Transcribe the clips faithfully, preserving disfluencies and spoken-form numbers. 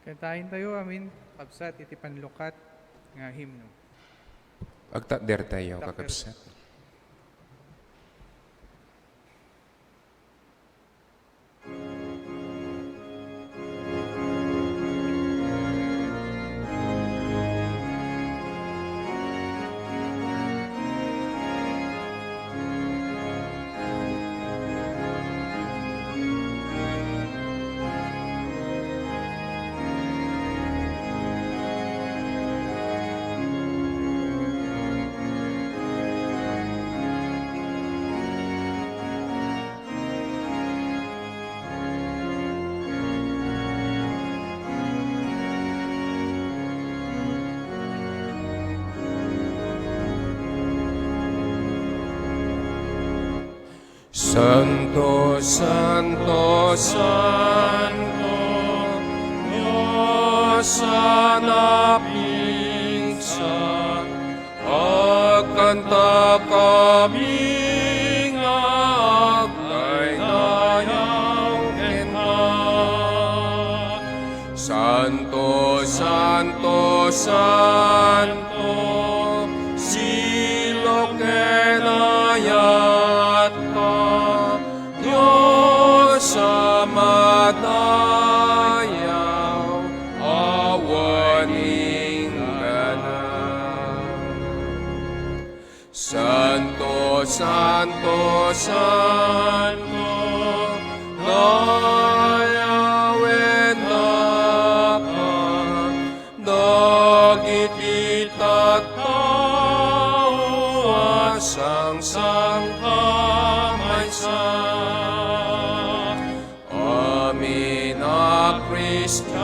Kantaentayo amin, kabsat, iti panlukat nga himno. Agtakdertayo, Takder. Kakabsat. Santo, Santo, Santo, Dios a napigsa, agkantakami nga agdaydayaw kenka. Santo, Santo, Santo, silok ken ayatka, Dios a madayaw, awan inggana. Santo, Santo, Santo, dayawennaka dagiti tattao a sangsangka maysa. Amin a Kristiano,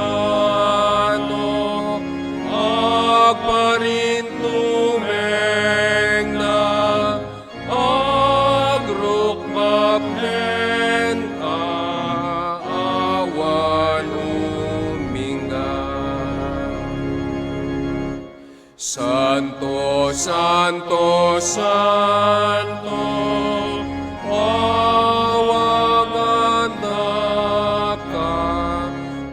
agparintumengna, agrukmak kenka, awan umingga. Santo, Santo, Santo, awagandaka,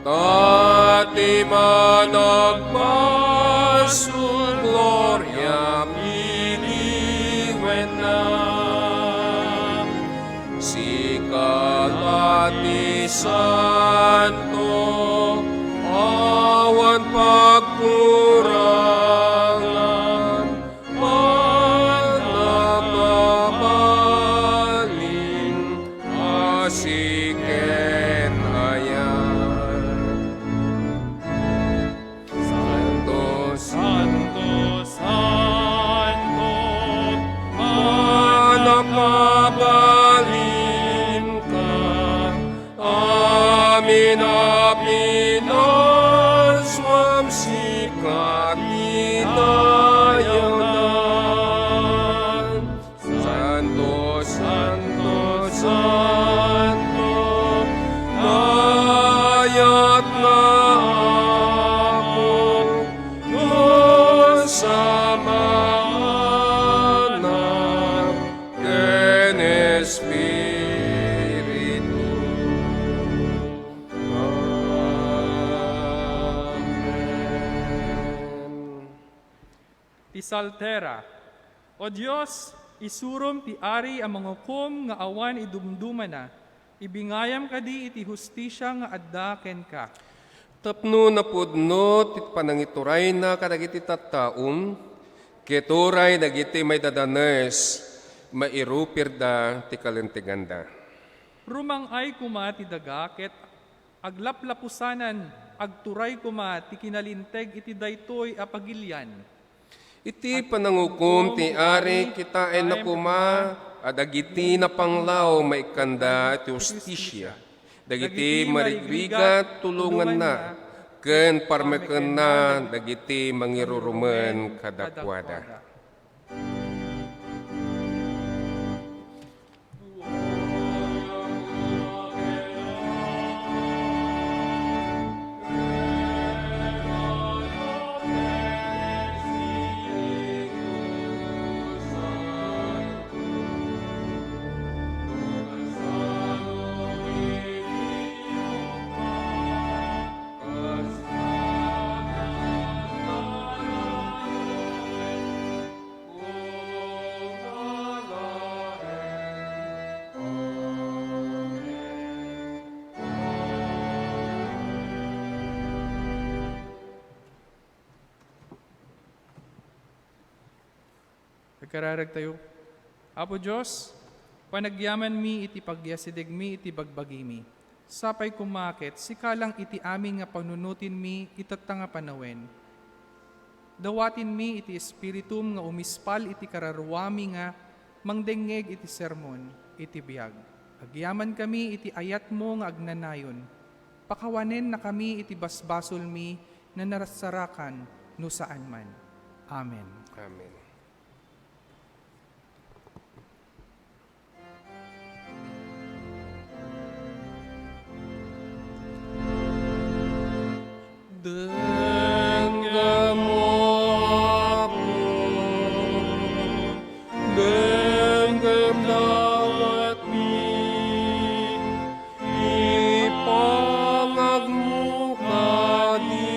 ta ti managpasul, gloria pidi wenna. Sika la ti santo, awan pagkurangan, manakabalin, asi ken ayat. Santo, Santo, Santo, manakabalinka, amin a pinasuam sika ti dayawnan. Santo, Santo, Santo, dayat nga Apo, Dios Ama, Anak, ken Espiritu. Amen. Ti Psaltera. O Dios, isurom ti Ari a mangukom nga awan idumdumana, ibingayam kadi iti hustisia nga adda kenka. Tapno napudno ti panangiturayna kadagiti tattaom, ket uray dagiti maidadanes, mairupirda ti kalinteganda. Rumang-ay koma ti daga ket aglaplapusanan, agturay koma ti kinalinteg iti daytoy a pagilian. Iti panangukom ti Ari, kitaenna koma a dagiti napanglaw maikkanda ti hustisia. Dagiti marigrigat, tulonganna, ken parmekenna dagiti mangirurumen kadakuada. Agkararag tayo. Apo Dios, panagyamanmi iti pagyasidegmi iti bagbagimi. Sapay koma ket sika lang iti amin nga panunotenmi itatta nga panawen. Dawatenmi iti Espiritum nga umispal iti kararuami nga mangdengngeg iti sermon iti biag. Agyamankami iti ayatmo nga agnanayon. Pakawanennakami iti basbasolmi nga narsarakan no saan man. Amen. Amen. Denggem, Apo, denggem dayatmi, ipangagmo kadi,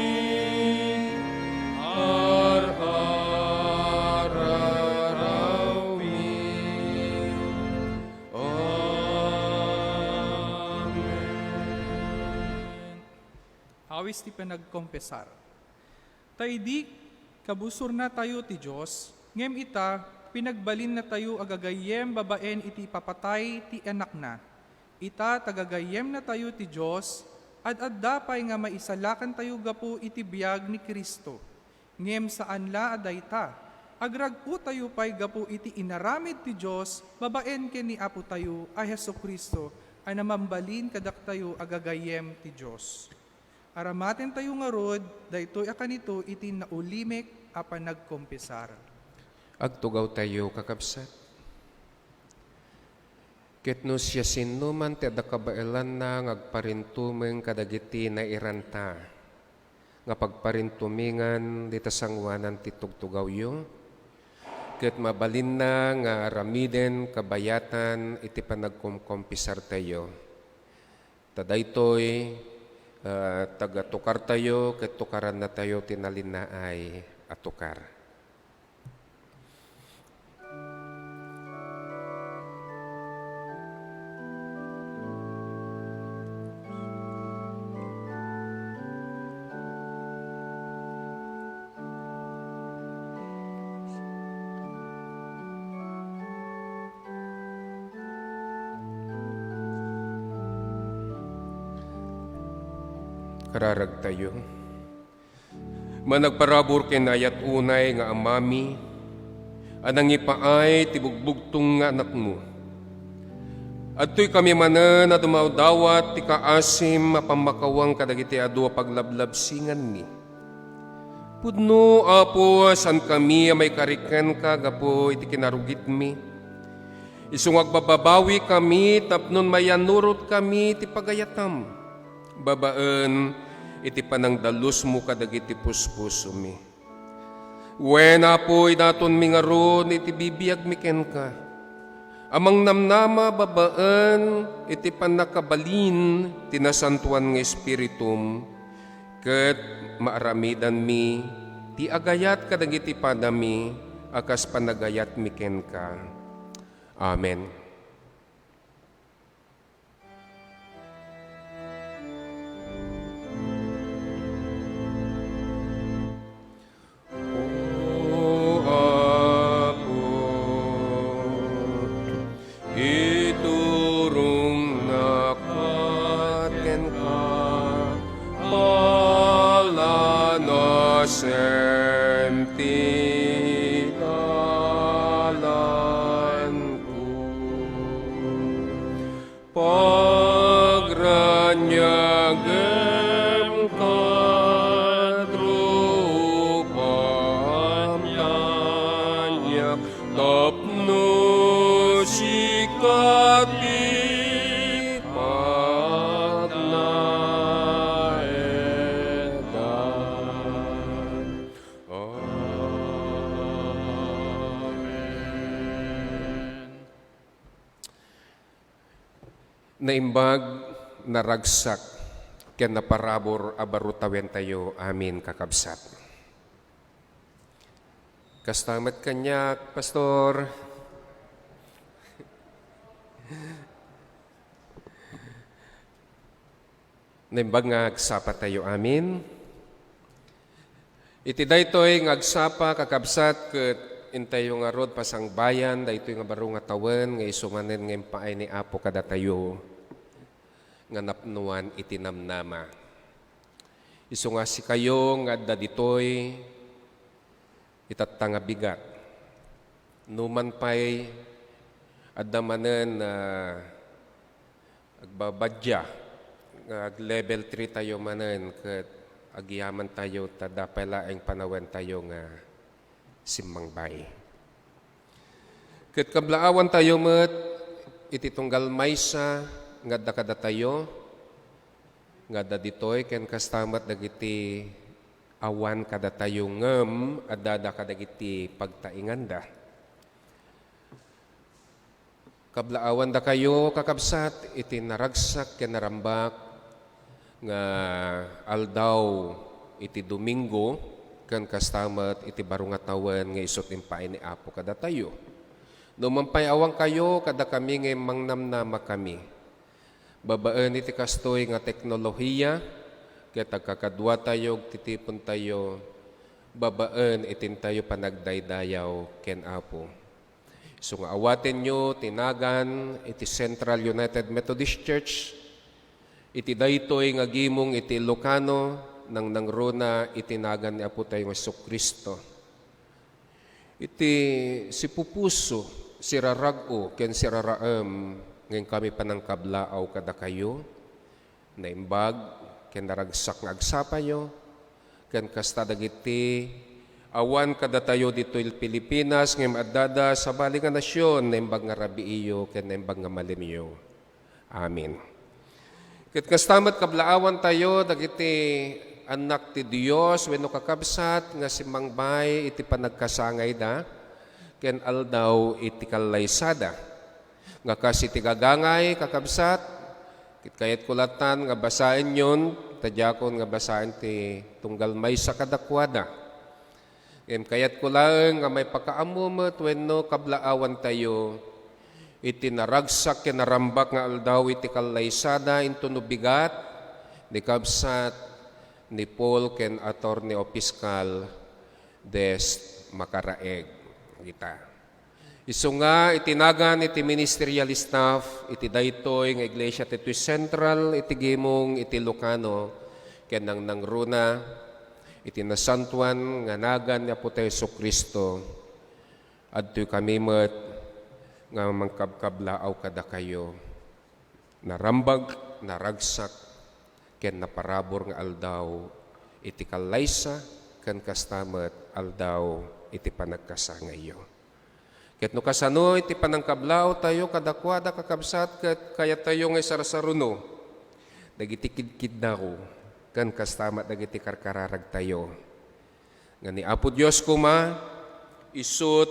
ar-ararawmi. Amen. Awis ti panagkompesar. Ta idi kabusornatayo ti Dios, ngem ita, pinagbalinnatayo a gagayyem babaen iti ipapatay ti Anakna. Ita, ta gagayyemnatayo ti Dios, ad-adda pay nga maisalakantayo gapu iti biag ni Cristo. Ngem saan la a dayta, agrag-otayo pay gapu iti inaramid ti Dios babaen ken ni Apotayo a Jesu-Cristo a namambalin kadaktayo a gagayyem ti Dios. Aramatentayo ngarud daytoy a kanito iti naulimek a panagkompesar. Agtugawtayo, kakabsat. Ket no siasinoman ti adda kabaelanna nga agparintumeng kadagiti nairanta nga pagparintumengan dita sangoanan ti tugtugawyo, ket mabalinna nga aramiden kabayatan iti panagkomkompisartayo. Ta daytoy, ah, tagatukartayo ket tukarannatayo ti nalinnaay a tukar. Kararagtayo. Managparabur ken naayat unay nga Amami a nangipaay ti bugbugtong nga Anakmo. Adtoy kami manen a dumawdawat ti kaasim a pammakawang kadagiti adu a paglablabsinganmi. Pudno, Apo, a saankami a maikari kenka gapu iti kinarugitmi. Isu nga agbababawikami tapno mayanurotkami iti pagayatam, babaen iti panangdalusmo kadagiti puspusomi. Wen, Apo, idatonmi ngarud iti bibiagmi kenka a mangnamnama babaen iti pannakabalin ti Nasantoan nga Espiritum, ket maaramidanmi ti agayat kadagiti padami a kas panagayatmi kenka. Amen. O Apo, iturongnak kenka, palanasem ti dalanko. Pagraniagem kadruka, ania tapno sika ti pagnaeddan. Amen. Naimbag, naragsak, ken naparabur a baro tawentayo amin, kakabsat. Kasta met kaniak, Pastor. Naimbag nga agsapatayo amin. Iti daytoy nga agsapa, kakabsat, ket Intayo ngarud pasangbayan daytoy nga baro nga tawen nga isu manen nga impaay ni Apo kadatayo nga napnoan iti namnama. Isu nga sikayo nga adda ditoy, itatta nga bigat. Numan pay, adda manen, ah, agbabadya nga ag-level three tayo manen ket agyaman tayo ta adda pay laeng panawentayo nga simmangbay. Ket kablaawan tayo met iti tunggal maysa nga adda kadatayo, nga adda ditoy, ken kasta met dagiti awan kadatayo ngem addada kadagiti pagtainganda. Kablaawan dakayo, kakabsat, iti naragsak ken narambak nga aldaw iti Domingo, ken kasta met iti baro nga tawen nga isu ti impaay ni Apo kadatayo. No mampayawan kayo, kadakami nga mangnamnama kami. Babaen iti kastoy nga teknolohiya, ket agkakaduatayo, agtitipontayo, babaen iti intayo panagdaydayaw ken Apo. Isu nga awatenyo ti nagan iti Central United Methodist Church, iti daytoy nga gimong iti Ilocano, nangnangruna iti nagan ni Apotayo nga Jesu-Cristo. Iti sipupuso, sirarag-o, ken siraraem nga inkami panangkablaaw kadakayo, naimbag ken naragsak nga agsapayo, ken kasta dagiti awan kadatayo ditoy Pilipinas ngem addada sabali nga nasion, naimbag nga rabiiyo ken naimbag nga malimyo. Amen. Ket kasta met kablaawan tayo dagiti annak ti Dios wenno kakabsat nga simmangbay iti panagkasangayda ken aldaw iti kallaysada. Nga kas iti gagangay, kakabsat, ket kayatko latan nga basaenyon, ta diakon nga basaen ti tunggal maysa kadakuada. Ngem kayatko laeng nga maipakaammo met wenno kablaawan tayo iti naragsak ken narambak nga aldaw iti kallaysada intono bigat ni kabsat ni Paul ken Attorney Opiskal Des Makaraeg. Ita. Isu nga iti nagan iti ministerial staff iti daytoy nga iglesia ti Central iti gimong iti Ilocano ken nangnangruna iti nasantoan nga nagan ni Apo tayo Jesu-Cristo, adtoy kami met nga mangkabkablaaw kadakayo. Narambag, naragsak, ken naparabur nga aldaw iti kallaysa, ken kasta met aldaw iti panagkasangayyo. Ket no kasano iti panangkablaaw tayo kadakuada, kakabsat, ket kayat tayo nga isarsaruno dagiti kidkiddaw, ken kasta met dagiti karkararag tayo. Nga ni Apo Dios koma, isut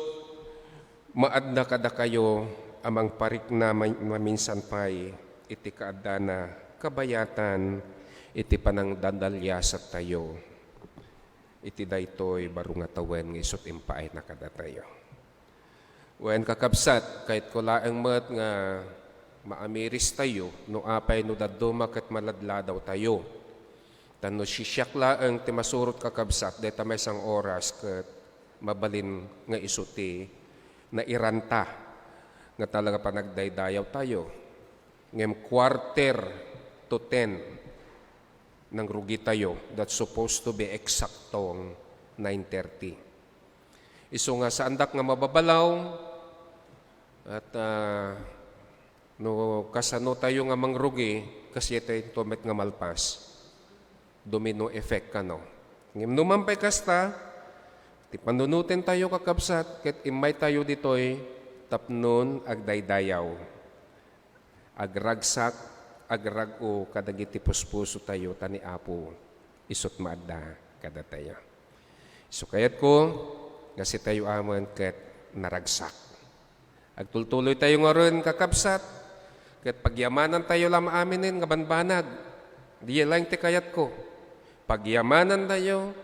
maadda kadakayo a mangparikna ma-, maminsan pay iti kaaddana kabayatan iti panangdadaliasat tayo iti daytoy baro nga tawen nga isut impaayna kadatayo. Wen, kakabsat, kayatko laeng met nga maamiris tayo no apay no dadduma ket maladladaw tayo. Ta no siak laeng ti masurot, kakabsat, dayta maysa nga oras ket mabalin nga isu ti nairanta nga talaga panagdaydayaw tayo. Ngem quarter to ten nangrugi tayo. That's supposed to be eksaktong nine thirty. Isu nga saandak nga mababalaw, at, ah, no kasano tayo nga mangrugi, kasdiay tayo met nga malpas. Domino effect kano. Ngem no man pay kasta, ti panunoten tayo, kakabsat, ket immay tayo ditoy tapnon agdaydayaw. Agragsak, agrag-o kadagiti puspuso tayo, ta ni Apo isut maadda kadatayo. Isu kayatko nga sitayo amin ket naragsak. Agtultuloy tayo ngarud, kakabsat, ket pagyamanan tayo la maaminen nga banbanag. Diay laeng ti kayatko. Pagyamanan tayo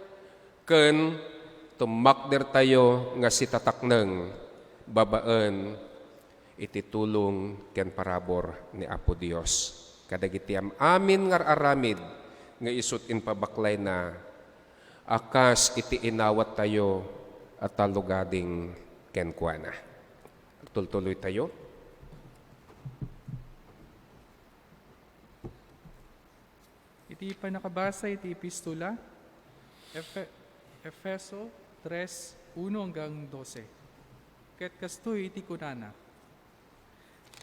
ken tummakder tayo nga sitatakneng babaen iti tulong ken parabur ni Apo Dios kadagiti am-amin nga ar-aramid nga isut impabaklayna a kas iti inawat tayo a tallow-gading kenkuana. Agtultuloytayo. Iti pannakabasa iti epistola, Efe-, Efeso tres, uno hanggang dose. Ket kastoy iti kunana,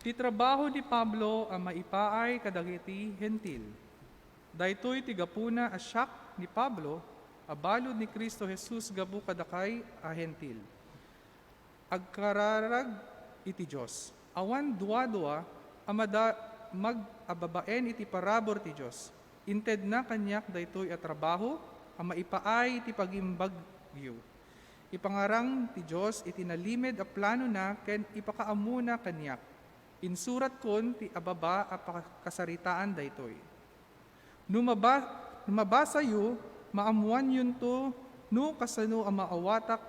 "Ti trabaho ni Pablo a maipaay kadagiti Hentil. Daytoy ti gapuna a siak ni Pablo a balud ni Cristo Jesus gapu kadakay a Hentil, agkararag iti Dios. Awan duadua a mada-, mag-, a babaen iti parabur ti Dios. Intedna kaniak daytoy a trabaho a maipaay iti pagimbagyo. Ipangarang ti Dios iti nalimed a planona ken ipakaammona kaniak. Insuratkon ti ababa a pakasaritaan daytoy." No maba-, no mabasayo, maammoanyonto no kasano a maawatak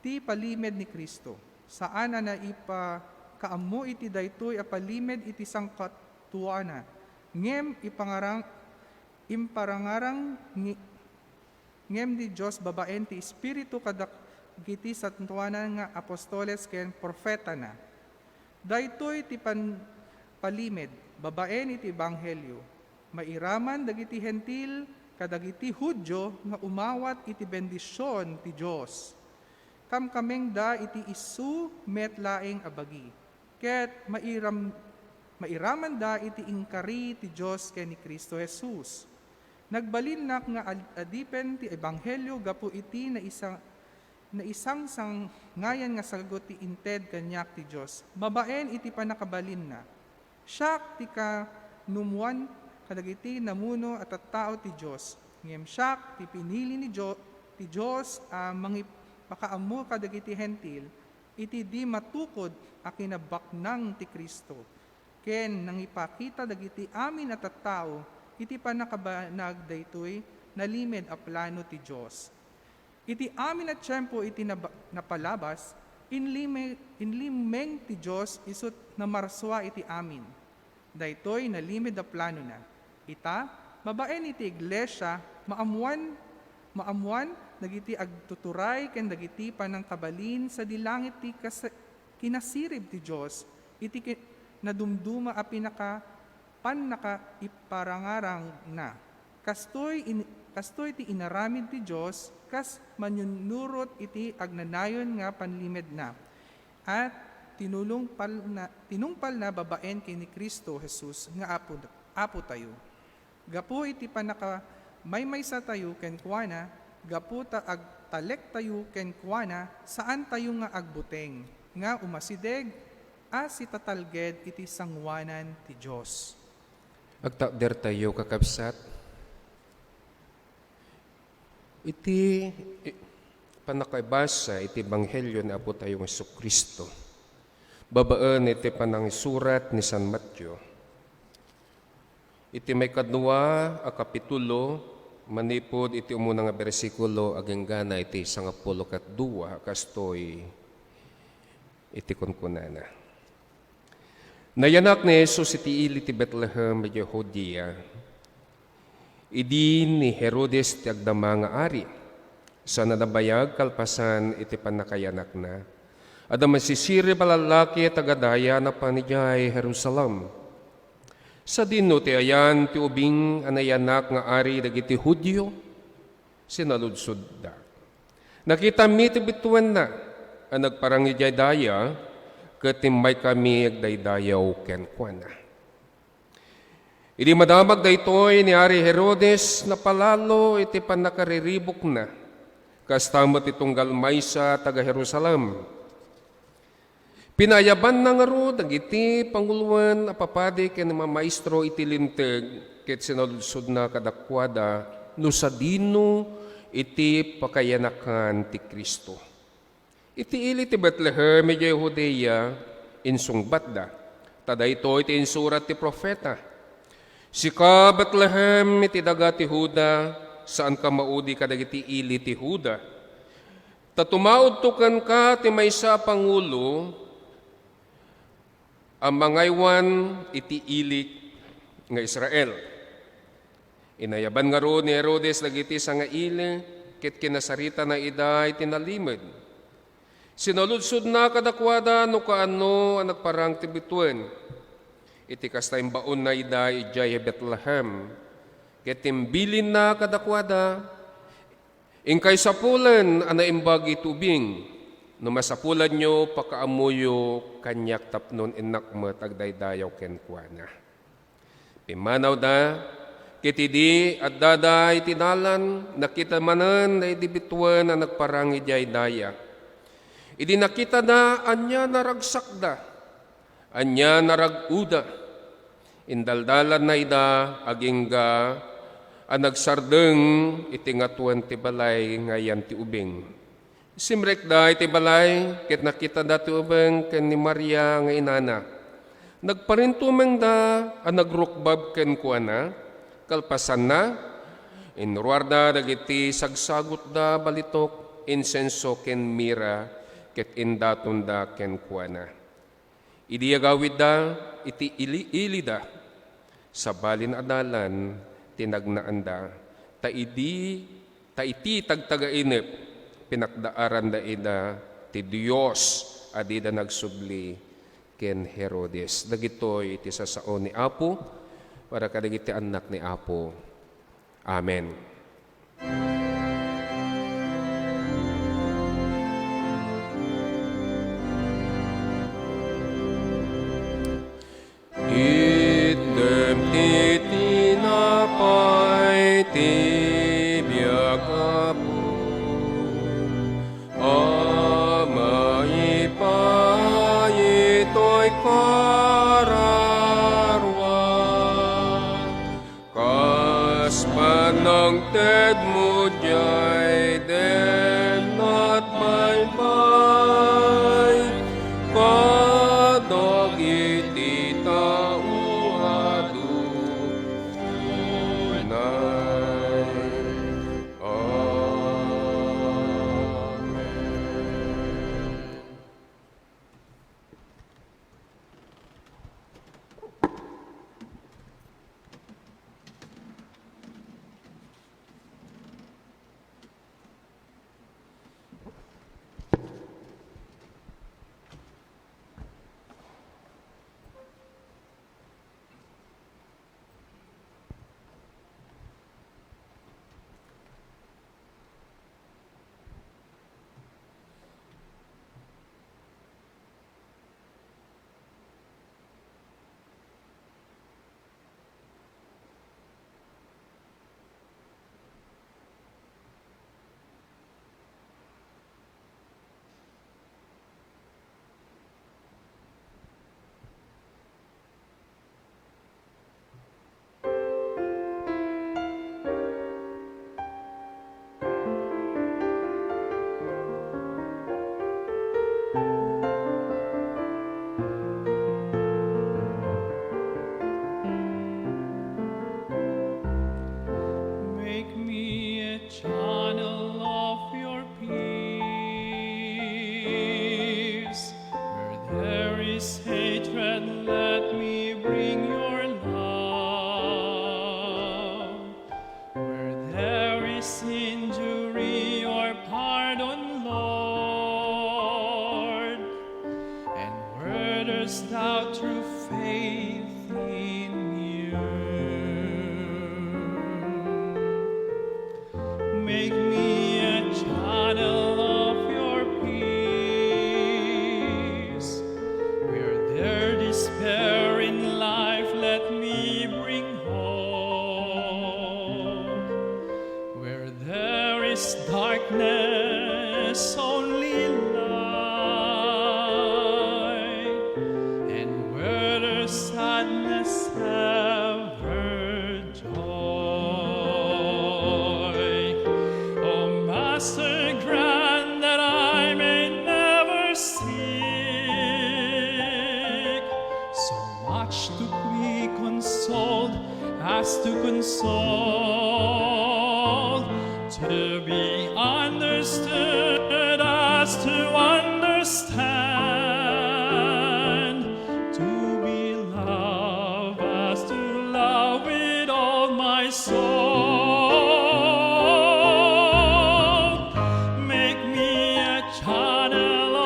ti palimed ni Cristo. Saan a naipakaammo iti daytoy a palimed iti sangkatuana, ngem ipangarang-, imparangarang ngi-, ngem ni Dios babaen ti Espiritu kadagiti santoanan nga apostoles ken profetana. Daytoy ti pan-, palimed babaen iti ebanghelio. Mairaman dagiti Hentil kadagiti Judio nga umawat iti bendision ti Dios. Kamkamengda iti isu met laeng a bagi, ket mairam-, mairamanda iti inkari ti Dios ken ni Cristo Jesus. Nagbalinnak nga ad-, adipen ti ebanghelio gapu iti naisa-, naisangsangayan nga sagut ti inted kaniak ti Dios babaen iti pannakabalinna. Siak ti kanumuan kadagiti namuno a tattao ti Dios, ngem siak ti pinili ni Dio-, ti Dios a mangipakaammo kadagiti Hentil iti di matukod a kinabaknang ti Cristo, ken nangipakita dagiti amin a tattao iti pannakabanag daytoy nalimed a plano ti Dios. Iti amin a tiempo iti naba-, napalabas, inlime-, inlimmeng ti Dios isut namarsua iti amin. Daytoy nalimed a planona. Ita, babaen iti iglesia, maammoan, maammoan dagiti agtuturay ken dagiti panangkabalin sadi langit ti kas-, kinasirib ti Dios iti ki-, nadumduma a pinaka-, pannakaiparangarangna. Kastoy in-, kastoy ti inaramid ti Dios kas mannunnurot iti agnanayon nga panlimedna, a tinulungpalna, tinungpalna babaen ken ni Cristo Jesus nga Apo, Apotayo. Gapu iti pannakamaymaysatayo kenkuana, gapu ta agtalektayo kenkuana, saantayo nga agbuteng nga umasideg a sitatalged iti sangoanan ti Dios. Agtakdertayo, kakabsat. Iti i-, pannakaibasa iti Ebanghelio ni Apotayo Jesu-Cristo, babaen iti panangisurat ni San Mateo, iti maikadua a kapitulo, manipud iti umuna nga bersikulo agingga iti sangapulo ket dua, kastoy iti kunkunana. Nayanak ni Jesus iti ili ti Betlehem iti Judea, idi ni Herodes ti agdama nga ari. Saan a nabayag kalpasan iti pannakayanakna, adda masisirib a lallaki a taga-daya a napan idiay Jerusalem. Sadino ti ayan ti ubing a nayanak nga ari dagiti Judio? Sinaludsodda. Nakitami ti bituenna a nagparang idiay daya, ket immaykami agdaydayaw kenkuana. Idi madamag daytoy ni Ari Herodes, napalalo iti pannakariribukna. Kasta met ti tunggal maysa a taga-Jerusalem. Pinaayabanna ngarud dagiti panguloen a papadi ken mamaestro iti Linteg, ket sinaludsodna kadakuada no sadino iti pakayanakan ti Cristo. Iti ili ti Betlehem idiay Judea, insungbatda, ta daytoy ti insurat ti profeta, "Sika, Betlehem, iti daga ti Juda, saanka maudi kadagiti ili ti Juda. Ta tumaudto kenka ti maysa a pangulo a mangaywan iti ili nga Israel." Inayaban ngarud ni Herodes dagiti sangaili, ket kinasaritana ida iti nalimed. Sinaludsodna kadakuada no kaano a nagparang ti bituen. Iti kasta, imbaonna ida idiay Betlehem, ket imbilinna kadakuada, "Inkay sapulen a naimbag iti ubing. No masapulanyo, pakaammoyo kaniak tapno innak met agdaydayaw kenkuana." Pimmanawda, ket idi addada iti dalan, nakita manen daydi bituen a nagparang idiay daya. Idi nakitada, ania naragsakda, ania narag-oda. Indaldalanna ida agingga a nagsardeng iti ngatuen ti balay nga ayan ti ubing. Simrekda iti balay ket nakitada ti ubing ken ni Maria nga inana. Nagparintumengda a nagrukbab kenkuana. Kalpasanna, inruarda dagiti sagsagutda balitok, insenso ken mira, ket indatonda kenkuana. Idi agawidda iti ili-ilida, sabalin a dalan ti nagnaanda, ta idi, ta iti tagtagainep, pinakdaaranda ida ti Dios a dida nagsubli ken Herodes. Dagitoy ti sasao ni Apo para kadagiti annak ni Apo. Amen. Itdem ti tinapay ti biag, Apo, a maipay itoy kararua. Kas panangtedmo diay den natmaymay kadagiti tao adu unay. Amen. Make me a channel of your peace. Where there is hatred, let me bring your love. Where there is injury, your pardon, Lord. And where there's doubt, through faith in you. Make me a channel of your peace. Where there despair in life, let me bring hope. Where there is darkness, only light. And where there's sadness, ever joy. O Master, grant that I may never seek so much to be consoled as to console, to be understood as to understand, to be loved as to love with all my soul. Make me a channel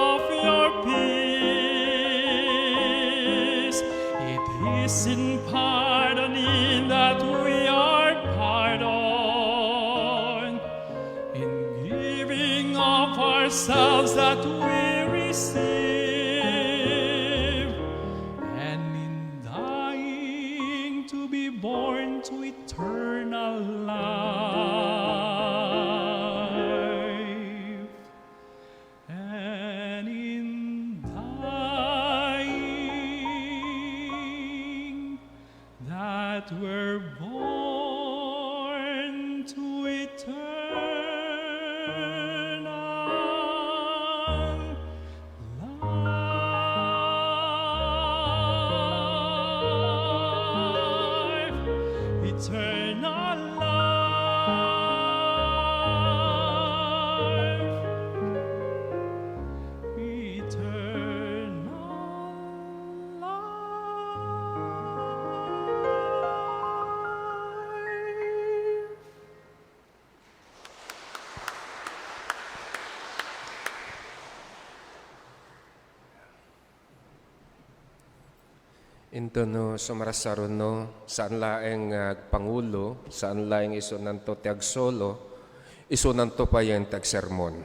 Intono, sumarasaruno, saan laeng nga agpangulo, saan laeng isunanto ti agsolo, isunanto payen ti agsermon.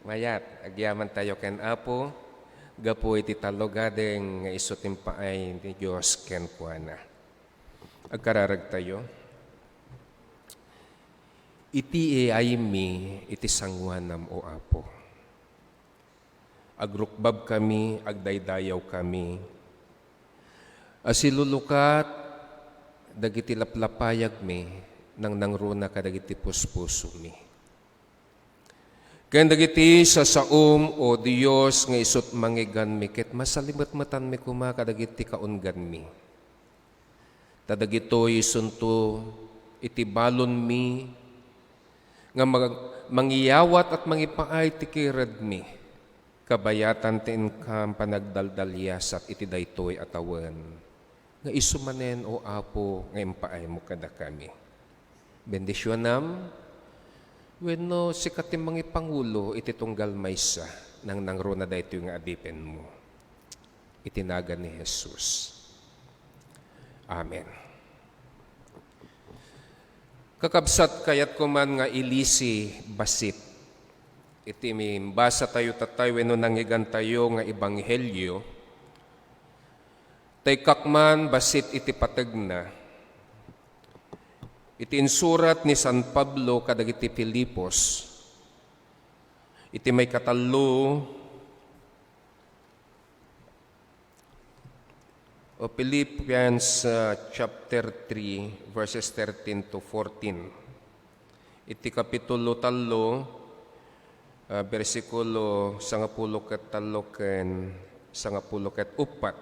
Mayat, agyamantayo ken Apo, gapu iti tallo gadeng nga isu ti impaay ni Dios kenkuana. Agkararagtayo. Iti iaymi iti sangoanam, O Apo. Agrukbabkami, agdaydayawkami. A silulukat dagiti laplapayagmi, nangnangruna kadagiti puspusomi. Ken dagiti sasaom, O Dios, nga isut' mangngeganmi ket masalimetmetanmi koma kadagiti kaungganmi. Ta dagitoy isunto iti balonmi nga mag-, mangiyawat ket mangipaay ti kiredmi, kabayatan ti inkam panagdaldaliasat iti daytoy a tawen, nga isu manen, O Apo, nga impaaymo kadakami. Bendisionam, wenno sika ti mangipangulo iti tunggal maysa, nangnangruna daytoy nga adipenmo. Iti nagan ni Jesus. Amen. Kakabsat, kayatko man nga ilisi bassit iti imbasatayo tatay wenno nangngegentayo nga ebanghelio, ta ikkak man bassit iti pategna, iti insurat ni San Pablo kadagiti Filipos, iti maikatallo, O Philippians, uh, chapter three, verses thirteen to fourteen. Iti kapitulo tallo, uh, bersikulo sangapulo ket tallo ken sangapulo ket uppat.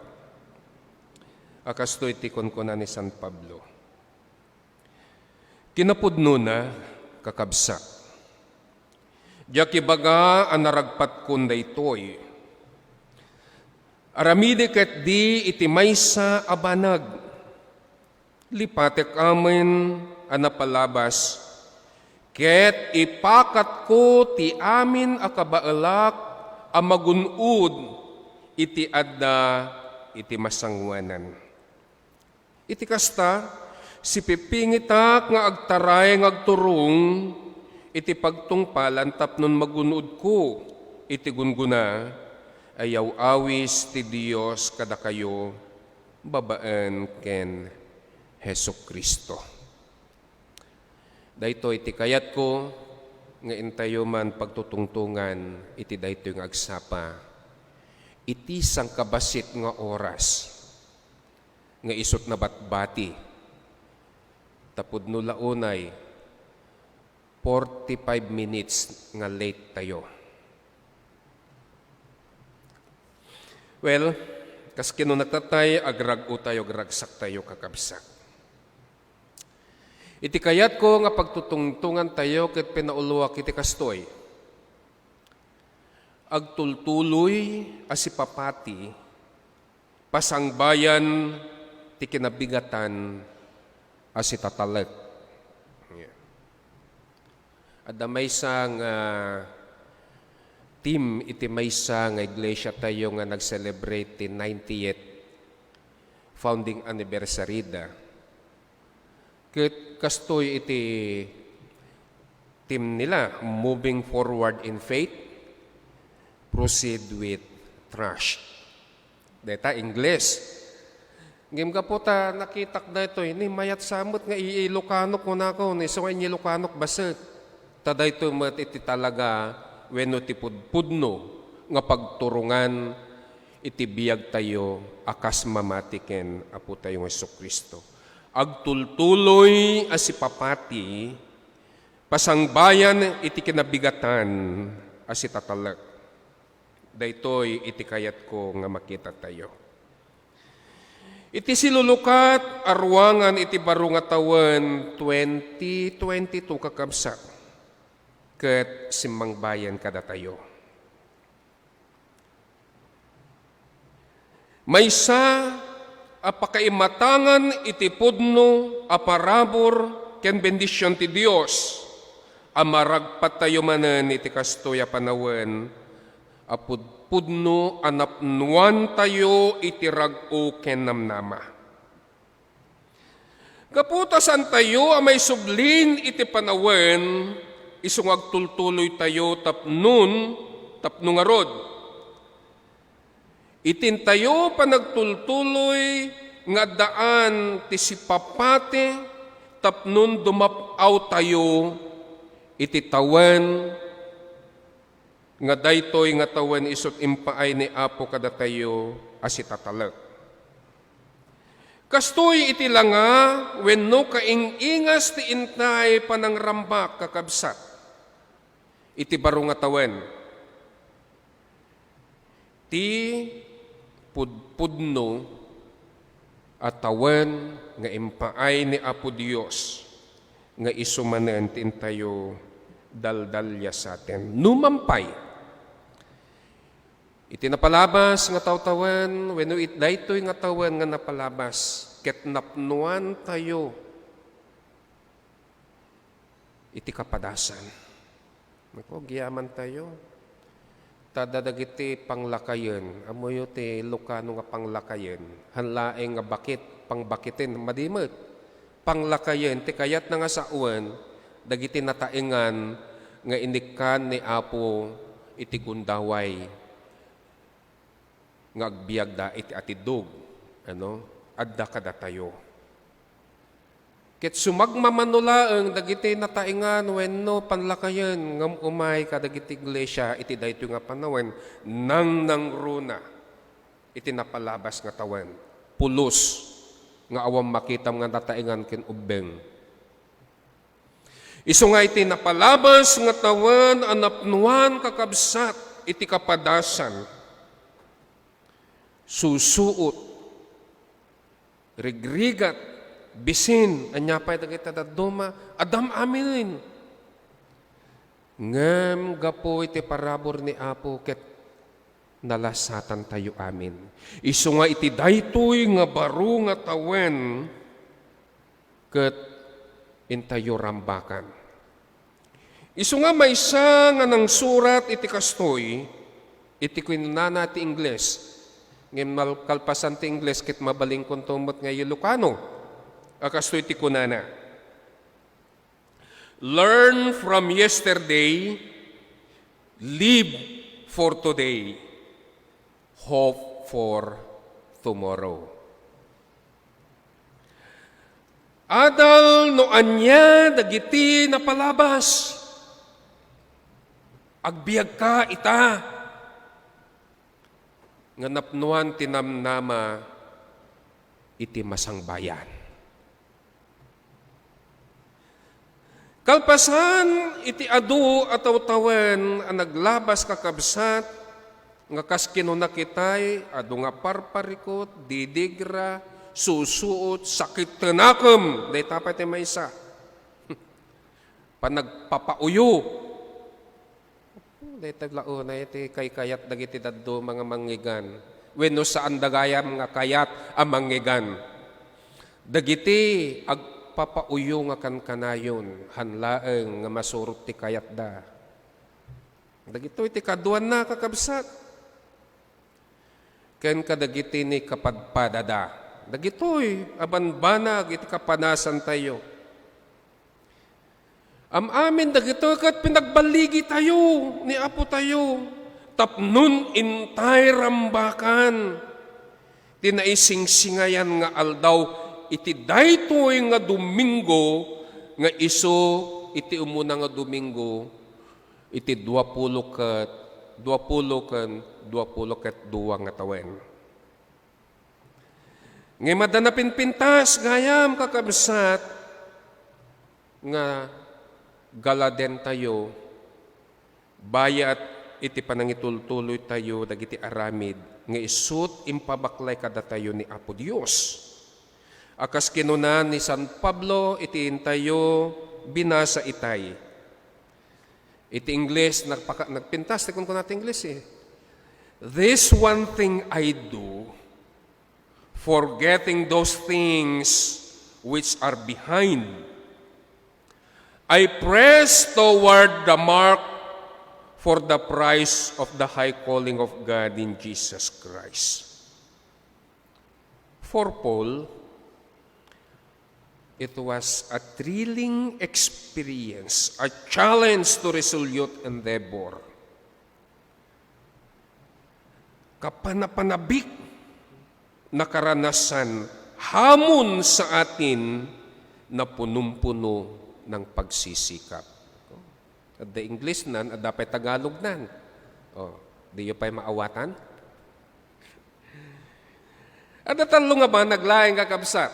A kastoy ti kunkuna ni San Pablo. Kinapudnona, kakabsat, diak ibaga a naragpatkon daytoy. Aramidi ketdi iti maysa a banag. Lipatek amin a napalabas, ket ipakatko ti amin a kabaelak a magun-od iti adda iti masangoanan. Iti kasta, sipipingitak nga agtaray nga agturong iti pagtungpalan tapno magun-odko iti gunggona a yaw-awis ti Dios kadakayo babaen ken Jesu-Cristo. Daytoy ti kayatko nga intayo man pagtutungtongan iti daytoy nga agsapa iti sangkabassit nga oras nga isut' nabatbati. Ta pudno la unay, forty-five minutes nga late tayo. Well, kas kinuna tatay, agrag-o tayo, agragsak tayo, kakabsat. Iti kayatko nga pagtutungtongan tayo ket pinauloak iti kastoy. Agtultuloy a sipapati, pasangbayan ti kinabigatan a sitatalek. Adda maysa nga team iti maysa nga iglesia tayo nga nag-celebrate ti ninetieth founding anniversary da. Ket kastoy iti team nila, "Moving forward in faith, proceed with trust." Dayta Ingles. Ngem gapu ta nakitak daytoy, ni mayat sa met nga i-Ilocano kunako, ni isu nga in-Ilocano bassit. Ta daytoy met iti talaga wenno ti pudpudno nga pagturongan iti biagtayo a kas mamati ken Apotayo nga Jesu-Cristo. Agtultuloy a sipapati, pasangbayan iti kinabigatan a sitatalek. Daytoy iti kayatko nga makitatayo. Iti silulukat a ruangan iti baro nga tawen twenty twenty-two, kakabsat, ket simmangbayan kadatayo. Maysa a pakaimatangan iti pudno a parabur ken bendision ti Dios a maragpattayo manen iti kastoy a panawen a pudpudno a napnoantayo iti rag-o ken namnama. Gapu ta saantayo a maisublin iti panawen, isu nga agtultuloytayo tapnon, tapno ngarud. Iti intayo panagtultuloy nga addaan ti sipapati tapnon dumap-awtayo iti tawen nga daytoy nga tawen isut' impaay ni Apo kadatayo a sitatalek. Kastoy iti langa wenno kaing-ingas ti intay panangrambak, kakabsat, iti baro nga tawen. Ti pudpudno a tawen nga impaay ni Apo Dios nga isu manen ti intayo daldalyasaten. Numan pay, iti napalabas nga tawtawen, wenno it-, daytoy nga tawen nga napalabas, ket napnoantayo iti kapadasan. Nako, agyamantayo. Ta adda dagiti panglakayen. Ammoyo ti Ilocano nga panglakayen? Han laeng nga bakit, pangbakiten, madi met. Panglakayen, ti kayatna nga sawen, dagiti nataengan nga inikkan ni Apo iti gundaway nga agbiagda iti atiddog, ano, adda kadatayo. Ket sumagmamano laeng dagiti nataengan wenno panlakayen nga um-, umay kadagiti iglesia iti daytoy nga panawen, nangnangruna iti napalabas nga tawen. Pulos nga awan makitam nga nataengan ken ubbeng. Isu nga iti napalabas nga tawen a napnoan, kakabsat, iti kapadasan, susuot, rigrigat, bisin, ania pay dagiti dadduma, addam amin. Ngem gapu iti parabur ni Apo ket nalasatantayo amin. Isu nga iti daytoy nga baro nga tawen ket intayo rambakan. Isu nga maysa nga nangsurat iti kastoy, iti kinunana ti Ingles, ngem mal-, kalpasan ti Ingles ket mabalinkonto met nga Ilocano, a kastoy ti kunana, "Learn from yesterday, live for today, hope for tomorrow." Adal no ania dagiti napalabas, agbiagka ita nga napnoan ti namnama iti masangbayan. Kalpasan iti adu a tawtawen a naglabas, kakabsat, nga kas kinuna kitay, adu nga parparikut, didigra, susuot, sakit ti nakem, dayta pay ti maysa. Panagpapauyo. Dayta la unay ti kaykayat dagiti dadduma nga mangngegan. Wenno saan da gayam nga kayat a mangngegan. Dagiti agpapauyo nga kankanayon, han laeng nga masurot ti kayatda. Dagitoy ti kaduanna, kakabsat. Ken kadagiti ni kapadpadada. Dagitoy a banbanag iti kapadasantayo. Am-amin dagitoy ket pinagballigitayo ni Apotayo tapnon intay rambakan ti naisingsingayan nga aldaw iti daytoy nga Domingo nga isu iti umuna nga Domingo iti duapulo ket, duapulo ken duapulo ket dua nga tawen. Ngem adda napinpintas gayam, kakabsat, nga galadentayo, bayat iti panangitultuloytayo dagiti aramid nga isut' impabaklay kadatayo ni Apo Dios. A kas kinuna ni San Pablo iti intayo binasa itay. Iti Ingles, nagpaka-, nagpintas ti kunkunana ti Ingles, eh. "This one thing I do, forgetting those things which are behind, I press toward the mark for the prize of the high calling of God in Jesus Christ. For Paul, it was a thrilling experience, a challenge to resolute endeavor. Kapanapanabik na karanasan hamon sa atin na punong-puno ng pagsisikap. Adda English nan, adda pay Tagalog nan. O, diyo pay maawatan? Adda tallo nga banag laeng, kakabsat,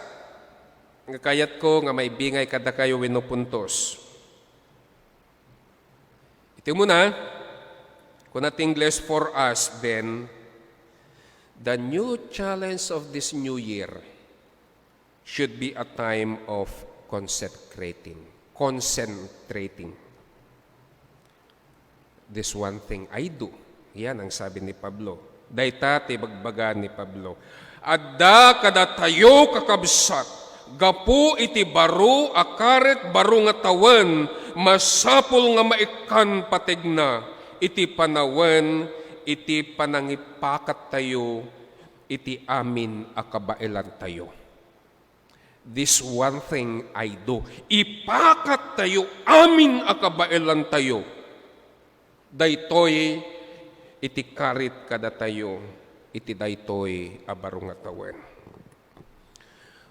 nga kayatko nga maibingay kadakayo wenno puntos. Iti umuna, kuna ti English, "For us, then, the new challenge of this new year should be a time of consecrating, concentrating." "This one thing I do." Yan ang sabi ni Pablo. Dayta ti ibagbaga ni Pablo. Adda kadatayo, kakabsat, gapu iti baro a karit, baro nga tawen, masapul nga maikkan pategna iti panawen iti panangipakattayo iti amin a kabaelantayo. "This one thing I do." Ipakattayo amin a kabaelantayo. Daytoy iti karit kadatayo iti daytoy a baro nga tawen.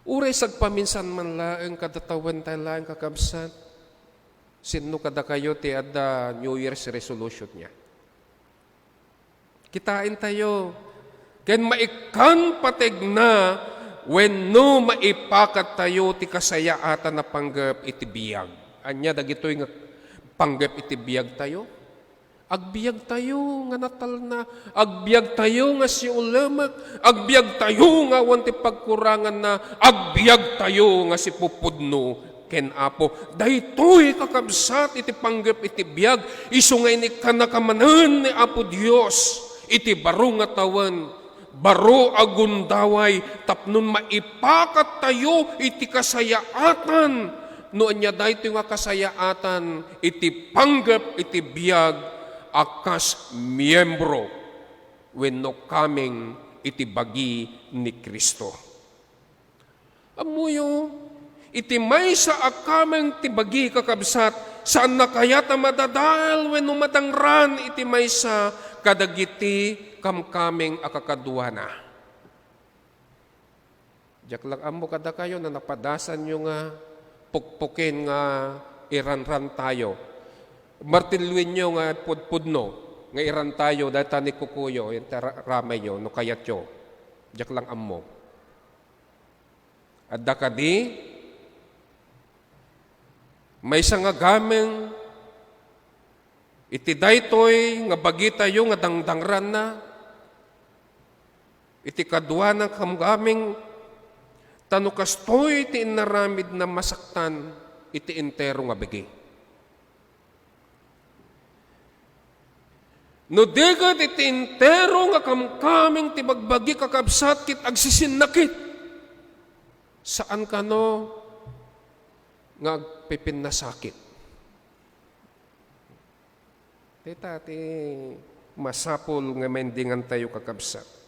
Uray sagpaminsan man laeng kada tawen tayo laeng, kakabsat, sinno kadakayo ti adda New Year's resolution niya? Kitaentayo, ken maikkan pategna wenno maipakattayo ti kasayaatan a panggep iti biag. Ania dagitoy nga panggep iti biagtayo? Agbiagtayo nga natalna, agbiagtayo nga siulemek, agbiagtayo nga awan ti pagkuranganna, agbiagtayo nga sipupudno ken Apo. Daytoy, kakabsat, iti panggep iti biag, isu nga inikkannaka manen ni Apo Dios iti baro nga tawen, baro a gundaway tapno maipakattayo iti kasayaatan. No ania daytoy nga kasayaatan iti panggep iti biag a kas miembro wenno kameng iti bagi ni Cristo. Ammoyo, iti maysa a kameng ti bagi, kakabsat, saanna kayat a madadael wenno madangran iti maysa kadagiti kamkameng a kakaduana. Diak lang ammo kadakayo no napadasanyo nga pukpuken nga iranran tayo. Martilluenyo nga pudpudno nga iran tayo, dayta ni kukuyo, iti ra-, ramayyo, no kayatyo. Diak lang ammo. Adda kadi maysa nga kameng iti daytoy nga bagitayo nga dangdangranna iti kaduana nga kamkameng, ta no kastoy ti inaramidna, masaktan iti entero nga bagi. No di ket iti entero nga kamkameng ti bagbagi, kakabsat, ket agsisinnakit, saan kano nga agpipinnasakit. Dayta ti masapul nga maindingantayo, kakabsat.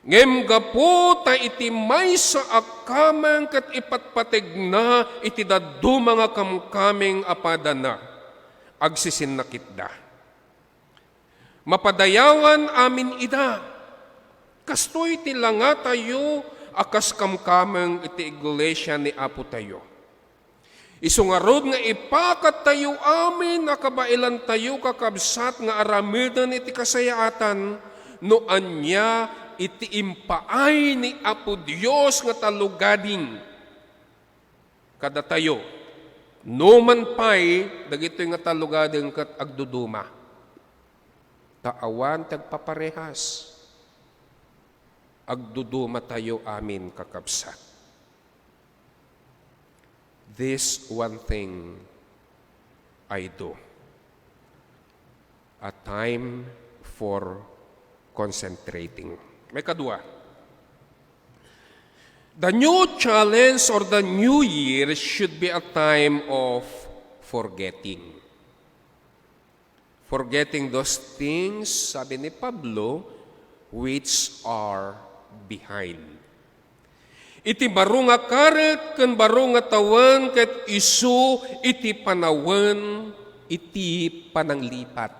Ngem gapu ta iti maysa a kameng ket ipatpategna iti dadduma nga kamkameng a padana, agsisinnakitda. Mapadayawan amin ida. Kastoy ti langatayo a kas kamkameng iti iglesia ni Apotayo. Isu ngarud nga ipakattayo amin a kabaelantayo, kakabsat, nga aramiden iti kasayaatan no ania iti impaay ni Apo Dios nga tallogading kadatayo. Numan pay, dagitoy nga tallogading ket agduduma. Ta awan ti agpaparehas. Agdudumatayo amin, kakabsat. This one thing I do. A time for concentrating. Maikadua, the new challenge or the new year should be a time of forgetting. Forgetting those things, sabi ni Pablo, which are behind. Iti baro nga karet ken baro nga tawen ket isu iti panawen iti pananglipat.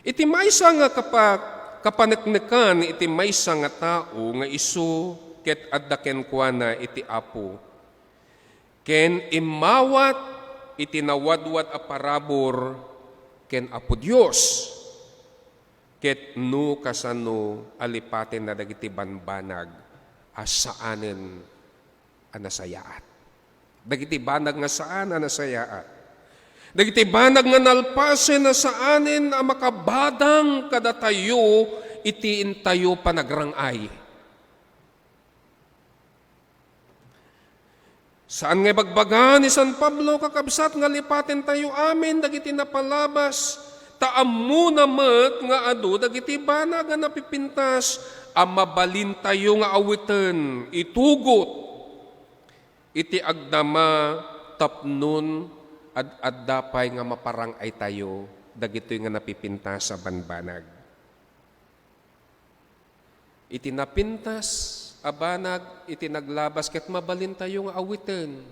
Iti maysa nga kapa-, kapaneknekan iti maysa nga tao nga isu ket adda kenkuana iti Apo, ken immawat iti nawadwad a parabur ken Apo Dios, ket no kasano a lipatenna dagiti banbanag a saanen a nasayaat. Dagiti banag nga saan a nasayaat. Dagiti banag nga nalpasen a saanen a makabadang kadatayo iti intayo panagrang-ay. Saan nga ibagbaga ni San Pablo, kakabsat, nga lipatentayo amin dagiti napalabas, ta ammona met nga adu dagiti banag nga napipintas a mabalintayo nga awiten, itugot iti agdama tapnon ad-adda pay nga maparang-aytayo dagitoy nga napipintas a banbanag. Iti napintas a banag iti naglabas ket mabalintayo nga awiten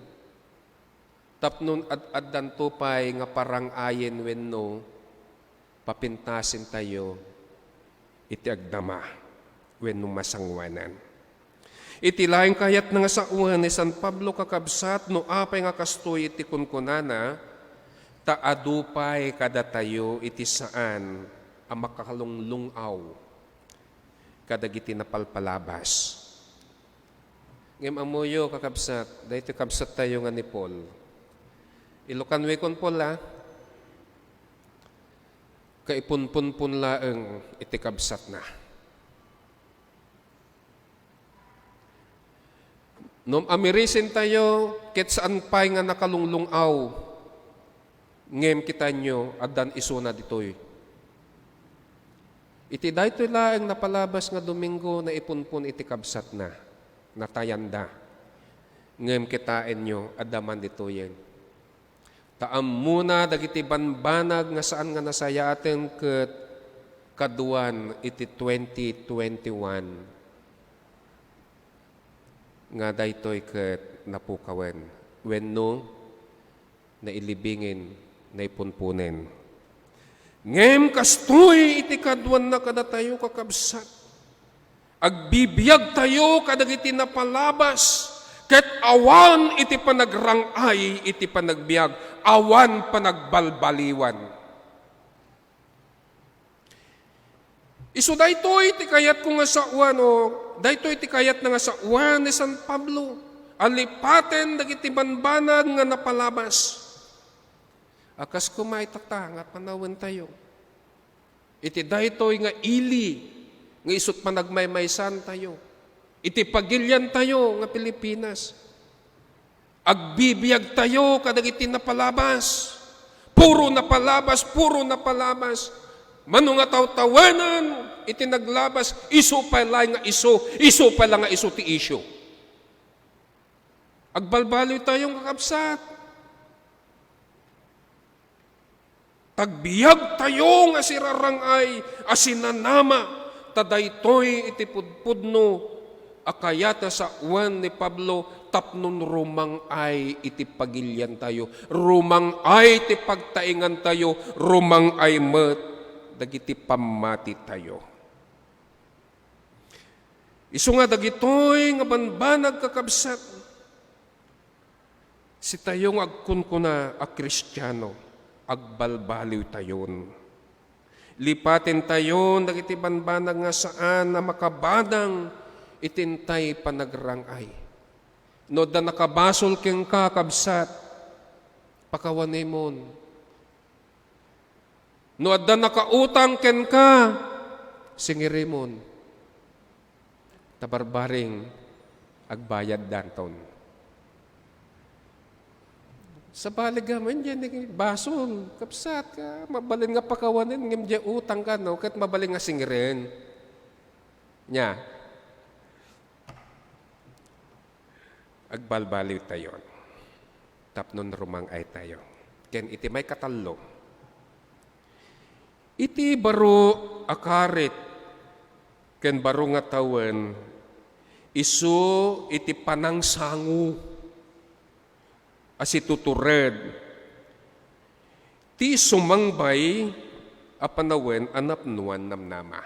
tapnon ad-addanto pay nga parang-ayen wenno papintasentayo iti agdama wenno masangoanan. Iti laeng kayatna nga sawen ni San Pablo, kakabsat, no apay nga kastoy iti kunkunana, ta adu pay kadatayo iti saan a makalunglung-aw kadagiti napalpalabas. Ngem ammoyo, kakabsat, daytoy kabsattayo nga ni Paul. Ilokanwekon, Paul, a, kaipunpunpon laeng iti kabsatna. No amirisentayo, ket saan pay nga nakalunglung-aw, ngem kitaenyo, addan isuna ditoy. Iti daytoy laeng napalabas nga Domingo, naipunpon iti kabsatna, natayanda. Ngem kitaenyo, adda man ditoyen. Ta ammona dagiti banbanag nga saan nga nasayaaten ket kaduan iti twenty twenty-one nga daytoy ket napukawen wenno nailibingen, naipunponen. Ngem kastoy iti kaduanna kadatayo, kakabsat. Agbibiagtayo kadagiti napalabas, ket awan iti panagrang-ay iti panagbiag, awan panagbalbaliwan. Isu daytoy ti kayatko nga saoan, o daytoy ti kayatna nga saoan ni San Pablo, a lipaten dagiti banbanag nga napalabas. A kas koma ita nga panawentayo iti daytoy nga ili nga isut panagmaymaysantayo iti pagiliantayo nga Pilipinas. Agbibiagtayo kadagiti napalabas. Puro napalabas, puro napalabas. Mano nga tawtawenan iti naglabas, isu pay laeng nga isu, isu pay la nga isu ti issue. Agbalbaliwtayo, kakabsat. Tagbiagtayo nga sirarang-ay a sinanama, ta daytoy iti pudpudno a kayat a sawen ni Pablo tapno rumang-ay iti pagiliantayo, rumang-ay ti pagtaengantayo, rumang-ay met dagiti pammatitayo. Isu nga dagitoy nga banbanag, kakabsat, sitayo nga agkunkuna a Kristiano, agbalbaliwtayon. Lipatentayon dagiti banbanag nga saan a makabadang iti intay panagrang-ay. No adda nakabasol kenka, kabsat, pakawanemon. No adda nakautang kenka, singirimon. Ta barbareng agbayaddanton. Sabali gayam, diay basol, kabsat, ka, mabalin nga pakawanen, ngem diay utang ka, no? Ket mabalin nga singiren. Nia, agbalbaliwtayon tapnon rumang-aytayo. Ken iti maikatallo, iti baro a karit ken baro nga tawen, isu iti panangsango a situtured ti sumangbay a panawen a napnoan namnama.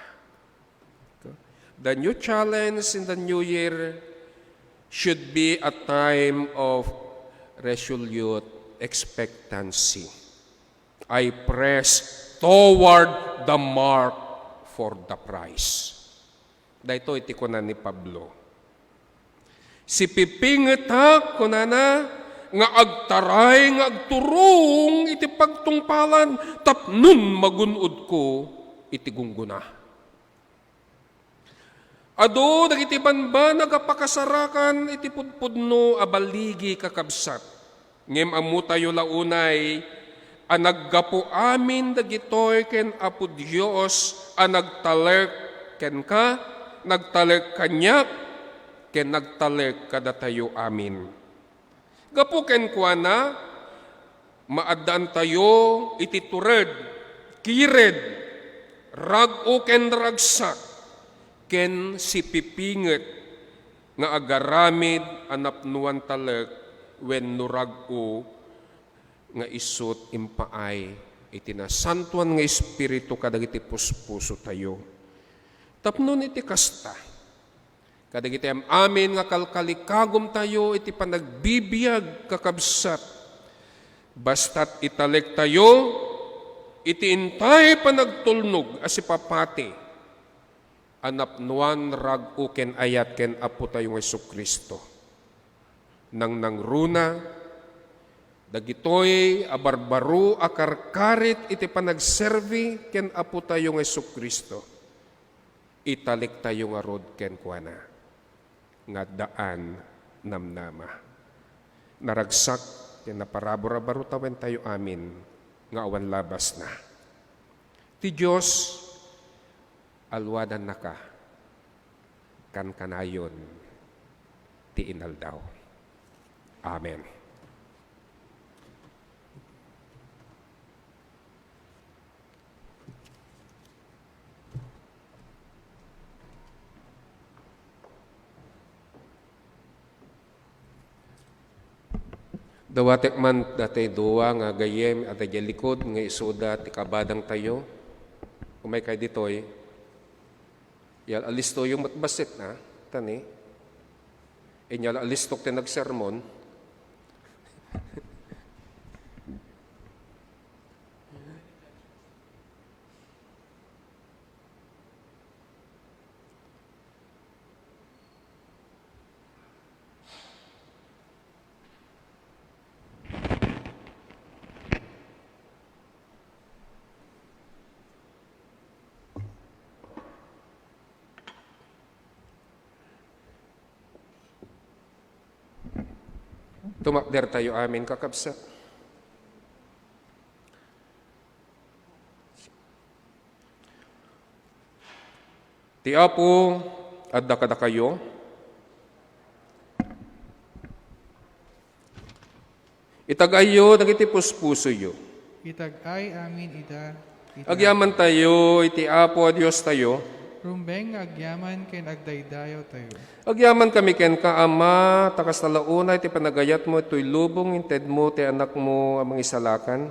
The new challenge in the new year should be a time of resolute expectancy. "I press toward the mark for the prize." Daytoy ti kuna ni Pablo. "Sipipingetak," kunana, "nga agtaray nga agturong iti pagtungpalan tapnon magun-odko iti gunggona." Adu dagiti banbanag a pakasarakan iti pudpudno a baligi, kakabsat. Ngem ammotayo la unay a naggapu amin dagitoy ken Apo Dios a nagtalek kenka, nagtalek kaniak, ken nagtalek kadatayo amin. Gapu kenkuana, maaddaantayo iti tured, kired, rag-o ken ragsak, ken sipipinget nga agaramid a napnoan talek wenno rag-o nga isut' impaay iti Nasantoan nga Espiritu kadagiti puspusotayo. Tapno iti kasta, kadagiti am-amin nga kalkalikagumtayo iti panagbibiag, kakabsat, bastat italektayo iti intay panagtulnog a sipapati a napnoan rag-o ken ayat ken Apotayo nga Jesu-Cristo. Nangnangruna dagitoy a barbaro a karkarit iti panagserbi ken Apotayo nga Jesu-Cristo. Italektayo ngarud kenkuana nga addaan namnama. Naragsak ken naparabur a baro tawentayo amin nga awan labasna. Ti Dios, alwadannaka, kankanayon ti inaldaw. Amen. Dawatek man datoy dua nga gayyem a daydiay likod nga isuda ti kabadangtayo. Umaykay ditoy. Yal-alistoyo met bassit, a, tani. Inyal-alistok ti nagsermon. Tumakdertayo amin, kakabsat. Ti Apo adda kadakayo. Itag-ayyo dagiti puspusoyo. Itag-ay amin ida, ita. Agyamantayo iti Apo a Diostayo. Rumbeng nga agyaman ken agdaydayawtayo. Agyamankami kenka, Ama, ta kasta la unay ti panagayatmo itoy lubong, intedmo ti Anakmo a Mangisalakan.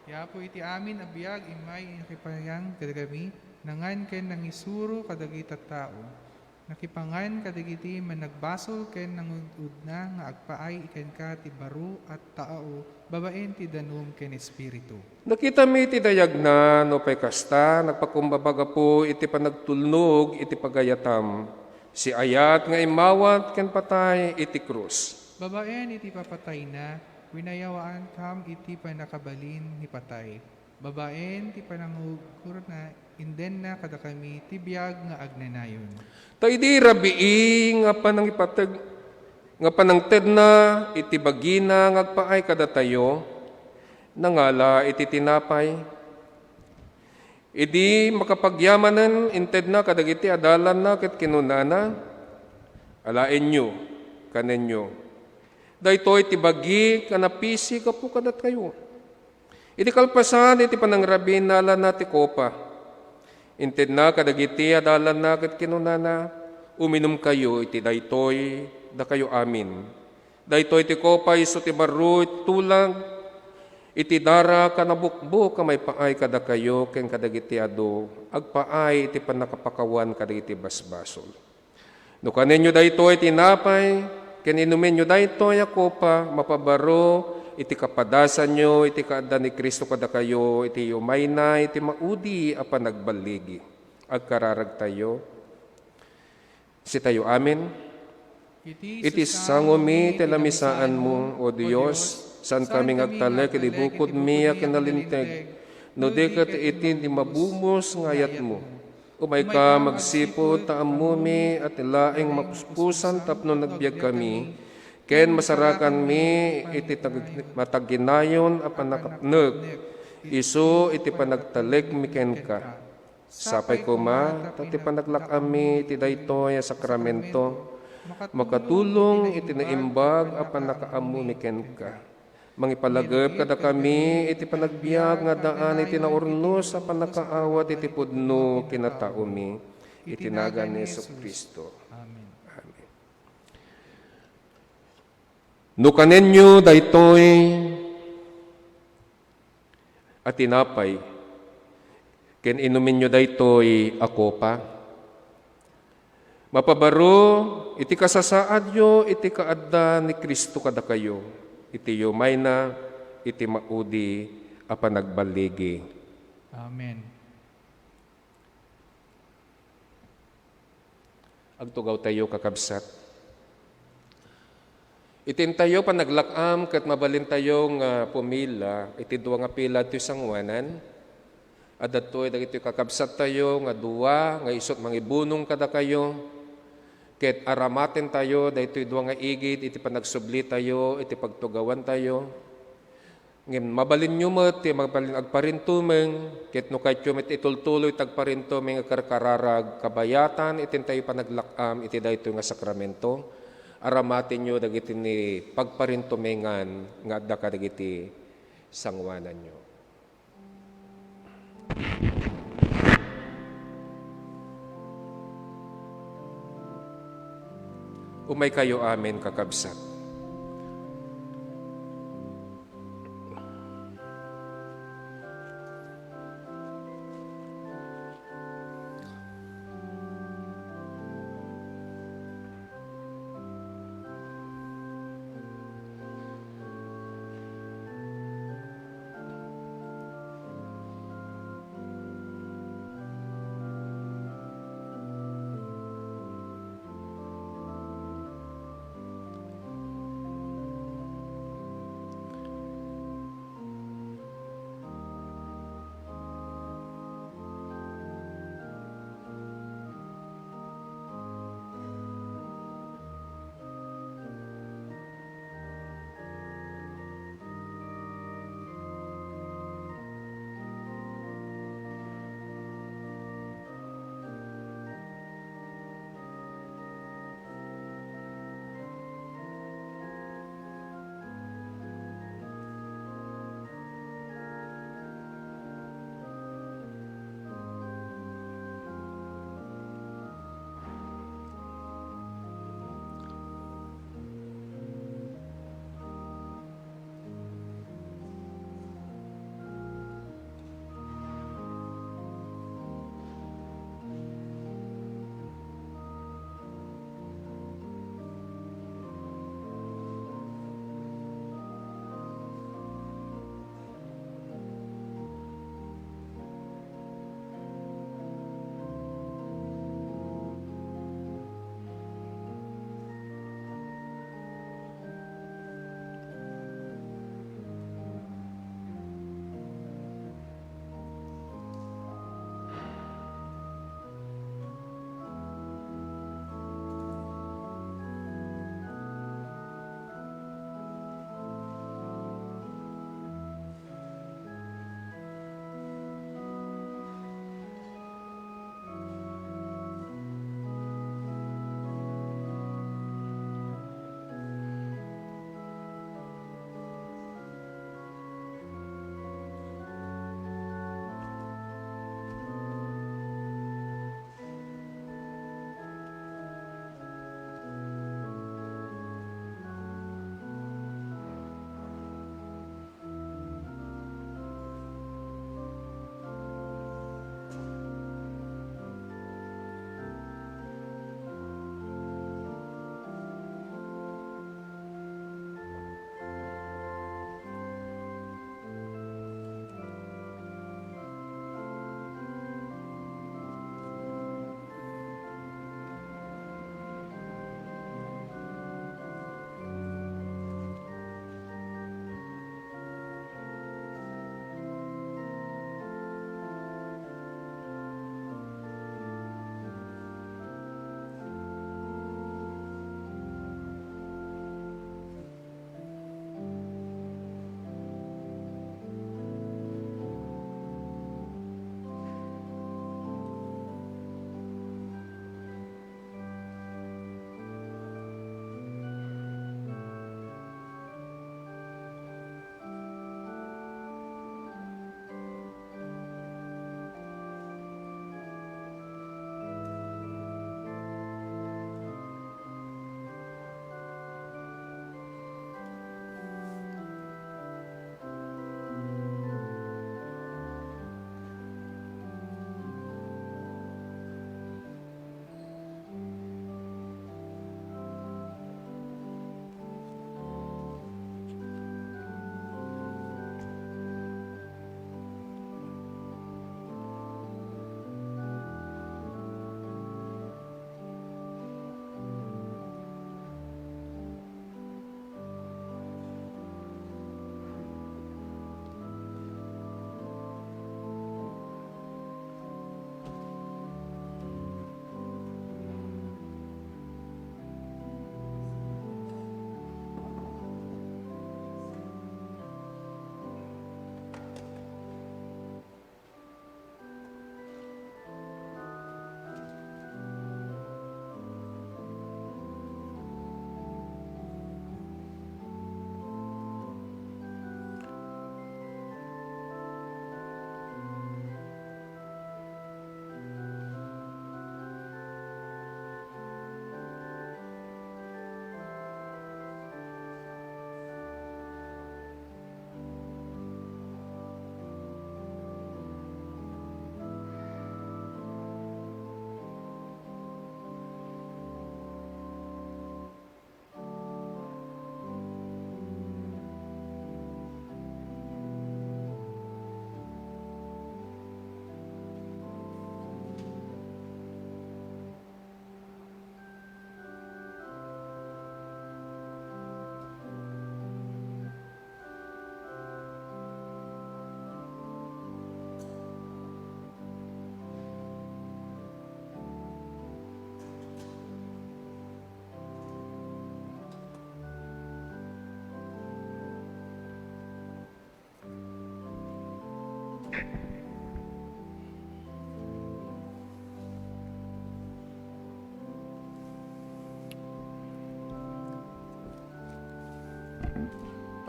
Ti Apo iti amin a biag immay nakipayang kadagami, nangan ken nangisuro kadagiti tattao. Nakipangan kadagiti managbasol ken nangud-udna nga agpaay kenka ti baro a tao babaen ti danum ken espiritu. Nakitami ti dayagna, nupay kasta, nagpakumbaba gapu iti panagtulnog iti pagayatam. Siayat nga immawat ken patay iti krus. Babaen iti papatayna, winayawankam iti pannakabalin ni patay. Babaen ti panangugurna, indenna kadakami ti biag nga agnanayon. Ta idi rabii nga panangipateg-, nga panangtedna iti bagina nga agpaay kadatayo, nangala iti tinapay. Idi makapagyamanen, intedna kadagiti adalanna ket kinunana, "Alaenyo, kanenyo. Daytoy ti bagik a napisi gapu kadatayo. Iti kalpasan iti panangrabi, inalana ti kopa. Intedna kadagiti adalanna ket kinunana, "Uminumkayo iti daytoy, dakayo amin. Daytoy ti kopa isu ti baro iti tulag, iti darak a nabukbok a maipaay kadakayo ken kadagiti adu, agpaay iti pannakapakawan kadagiti basbasol." No kanenyo daytoy tinapay, ken inumenyo daytoy a kopa, mapabaro iti kapadasanyo iti kaadda ni Cristo kadakayo iti yumayna iti maudi a panagballigi. Agkararagtayo. Sitayo amin. Iti sangomi ti lamisaanmo, O Dios, saankami nga agtalek iti bukodmi a kinalinteg, no di ket iti di mabubos nga ayatmo. Umayka magsipud ta ammomi a ti laeng mapuspusan tapno nagbiagkami, ken masarakanmi iti tag-, mataginayon a pannakapnek, isu iti panagtalekmi kenka. Sapay koma ta ti panaglak-ammi iti daytoy a sakramento makatulong iti naimbag a pannakaammomi kenka. Mangipalagip kadakami iti panagbiag nga addaan iti naurnos a pannakaawat iti pudno ken tattao. Iti nagan ni Jesu-Cristo. Amen. Amen. No kanenyo daytoy a tinapay, ken inumenyo daytoy a kopa, mapabaro iti kasasaadyo iti kaadda ni Cristo kadakayo, iti yumayna iti maudi a panagballigi. Amen. Agtugawtayo, kakabsat. Iti intayo panaglak-am ket mabalintayo nga pumila iti dua nga pila ti sangoanan. Adda daytoy dagiti kakabsattayo nga dua nga isut' mangibunong kadakayo, ket aramatentayo daytoy dua nga igid iti panagsublitayo iti pagtugawantayo. Ngem mabalinyo met ti mabalin agparintumeng, ket no kayatyo met itultuloy ti agparintumeng a karkararag kabayatan iti intayo panaglak-am iti daytoy nga sakramento, aramatenyo dagiti ni pagparintumengan nga adda kadagiti sangoananyo. Umaykayo amin, kakabsat.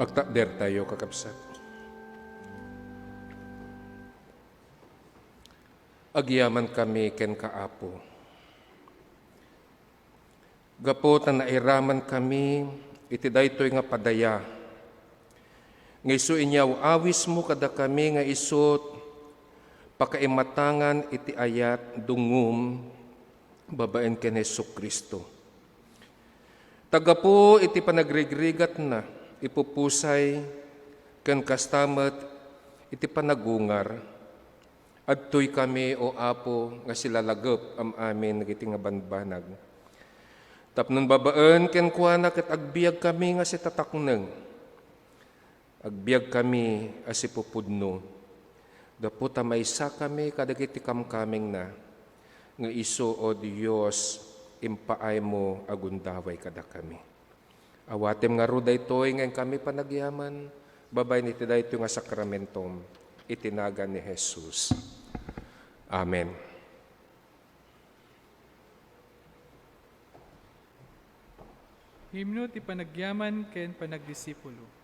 Agtakdertayo, kakabsat. Agyamankami kenka, Apo. Gapu ta nairamankami iti daytoy nga padaya, nga isu inyaw-awismo kadakami nga isut' pakaimatangan iti ayat dungom babaen ken Jesu-Cristo. Ta gapu iti panagrigrigatna, ipupusay, ken kasta met iti panagungar, adtoykami, O Apo, nga silalagep am-amin dagiti nga banbanag. Tapno babaen kenkuana ket agbiagkami nga sitatakneng. Agbiagkami a sipupudno, gapu ta maysakami kadagiti kamkamengna, nga isu, O Dios, impaaymo a gundaway kadakami. Awatem ngarud daytoy nga inkami panagyaman, babaen iti daytoy nga sakramentom, iti nagan ni Jesus. Amen. Himno ti panagyaman ken panagdisipulo.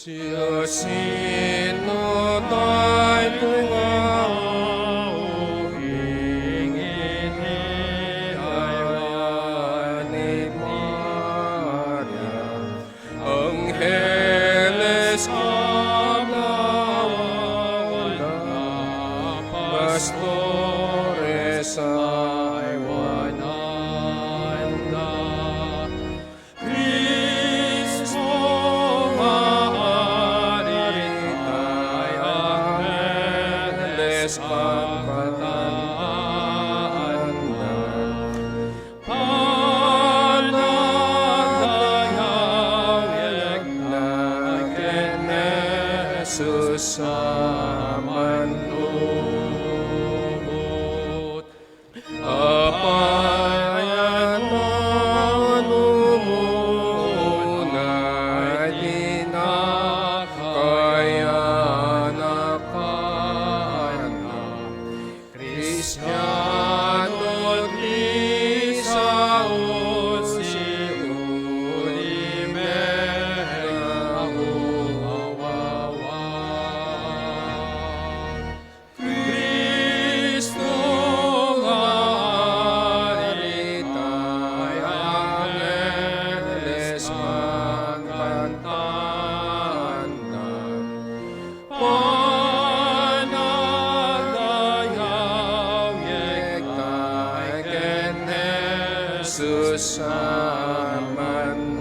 Siasino tayo nga uling iti aywan ni Maria? Angheles a pastores pastores aywananda. Cristo nga Ari tay angheles pagpataanna, panagdayawekna ken Jesus a mannubot. Apay a nanumona ti nakayanakanna? Kristiano ti sao, siuli met nga umawawan. Cristo nga Ari tay angheles pagkantaanna, panagdayawek tay ken Jesus a mannubot.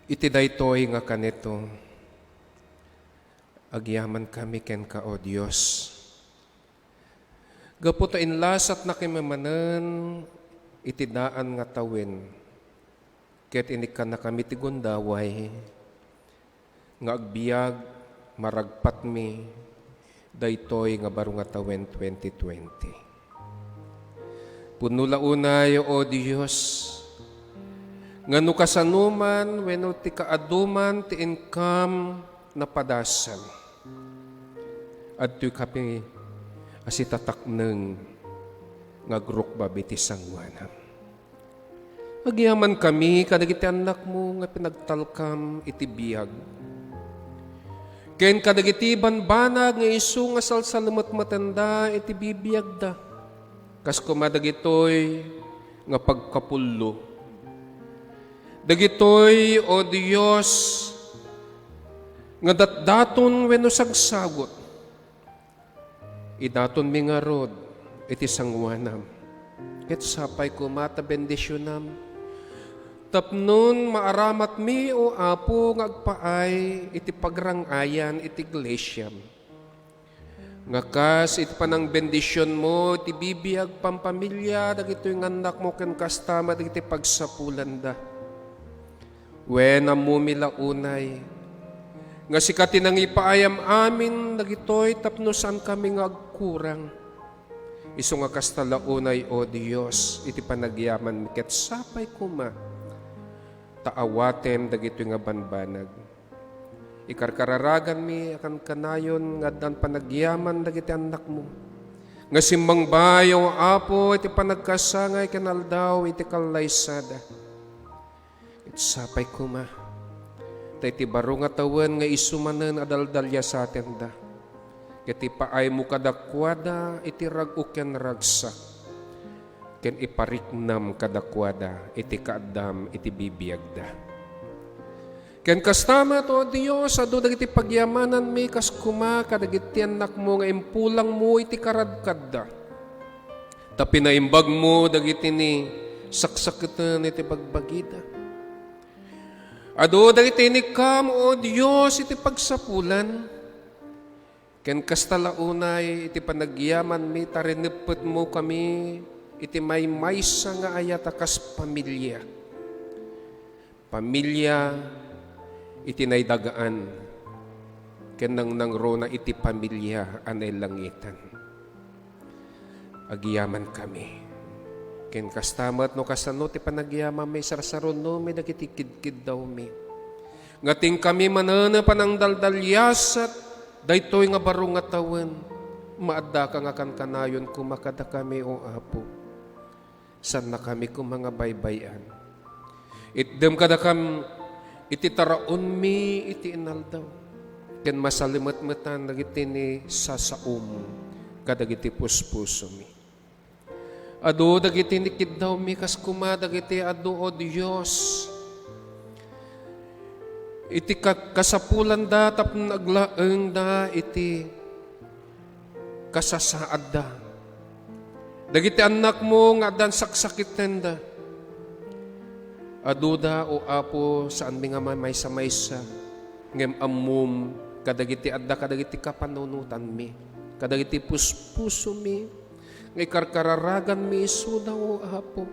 Iti daytoy nga kanito, agyamankami kenka, O Dios. Gapu ta inlasatnakami manen iti daan nga tawen, ket inikkannakami ti gundaway, nga agbiag, maragpatmi daytoy nga baro nga tawen twenty twenty. Pudno la unay, O Dios, nga no kasanoman wenno ti kaaduman ti inkam napadasam, adtoykami a sitatakneng nga agrukbab iti sangoanam. Agyamankami kadagiti annakmo nga pinagtalkam iti biag, ken kadagiti banbanag nga isu nga salsalemetmetenda iti bibiagda, kas koma dagitoy nga pagkapullo. Dagitoy, O Dios, nga datdaton wenno sagsagut, idatonmi ngarud iti sangoanam, ket sapay koma ta bendisionam, tapnon maaramatmi, O Apo, nga agpaay iti pagrang-ayan iti iglesiam, nga kas iti panangbendisionmo iti bibiag pampamilia dagitoy nga annakmo ken kasta met dagiti pagsapulanda. Wen, ammomi la unay nga sika ti nangipaayam amin dagitoy tapno saankami nga agkurang. Isu nga kasta la unay, O Dios, iti panagyamanmi ket sapay koma ta awatem dagitoy nga banbanag. Ikarkararaganmi a kankanayon nga addan panagyaman dagiti annakmo nga simmangbayo, Apo, iti panagkasangay ken aldaw iti kallaysada. Ket sapay koma ta iti baro nga tawen nga isu manen a daldaliasatenda, ket ipaaymo kadakuada iti rag-o ken ragsak, ken ipariknam kadakuada iti kaaddaam iti bibiagda. Ken kasta met, O Dios, adu dagiti pagyamananmi kas koma kadagiti annakmo nga impulangmo iti karadkadda, ta pinaimbagmo dagiti ni saksaketen iti bagbagida. Adu dagiti inikkam, O Dios, iti pagsapulan. Ken kasta la unay iti panagyamanmi ta rineppetmo kami iti maymaysa nga ayat a kas pamilia. Pamilia iti naidagaan ken nangnangruna iti pamilia a nailangitan. Agyamankami. Ken kasta met no kasano ti panagyamanmi, sarsarunomi dagiti kidkiddawmi. Nga ti inkami manen a panangdaldaliasat daytoy nga baro nga tawen, maaddaka nga kankanayon koma kadakami, O Apo. Saannakami koma nga baybay-an. Itdem kadakam iti taraonmi iti inaldaw, ken masalimetmetan dagiti ni sasaom kadagiti puspusomi. Adu dagiti nikiddawmi kas koma dagiti adu, O Dios, iti ka-, kasapulanda tapno aglaengda iti kasasaadda. Dagiti annakmo nga addan saksakitenda, aduda, O Apo, saanmi nga mamaysa-maysa, ngem ammom kadagiti adda kadagiti kapanunotanmi, kadagiti puspusomi, nga ikarkararaganmi isuda, O Apo.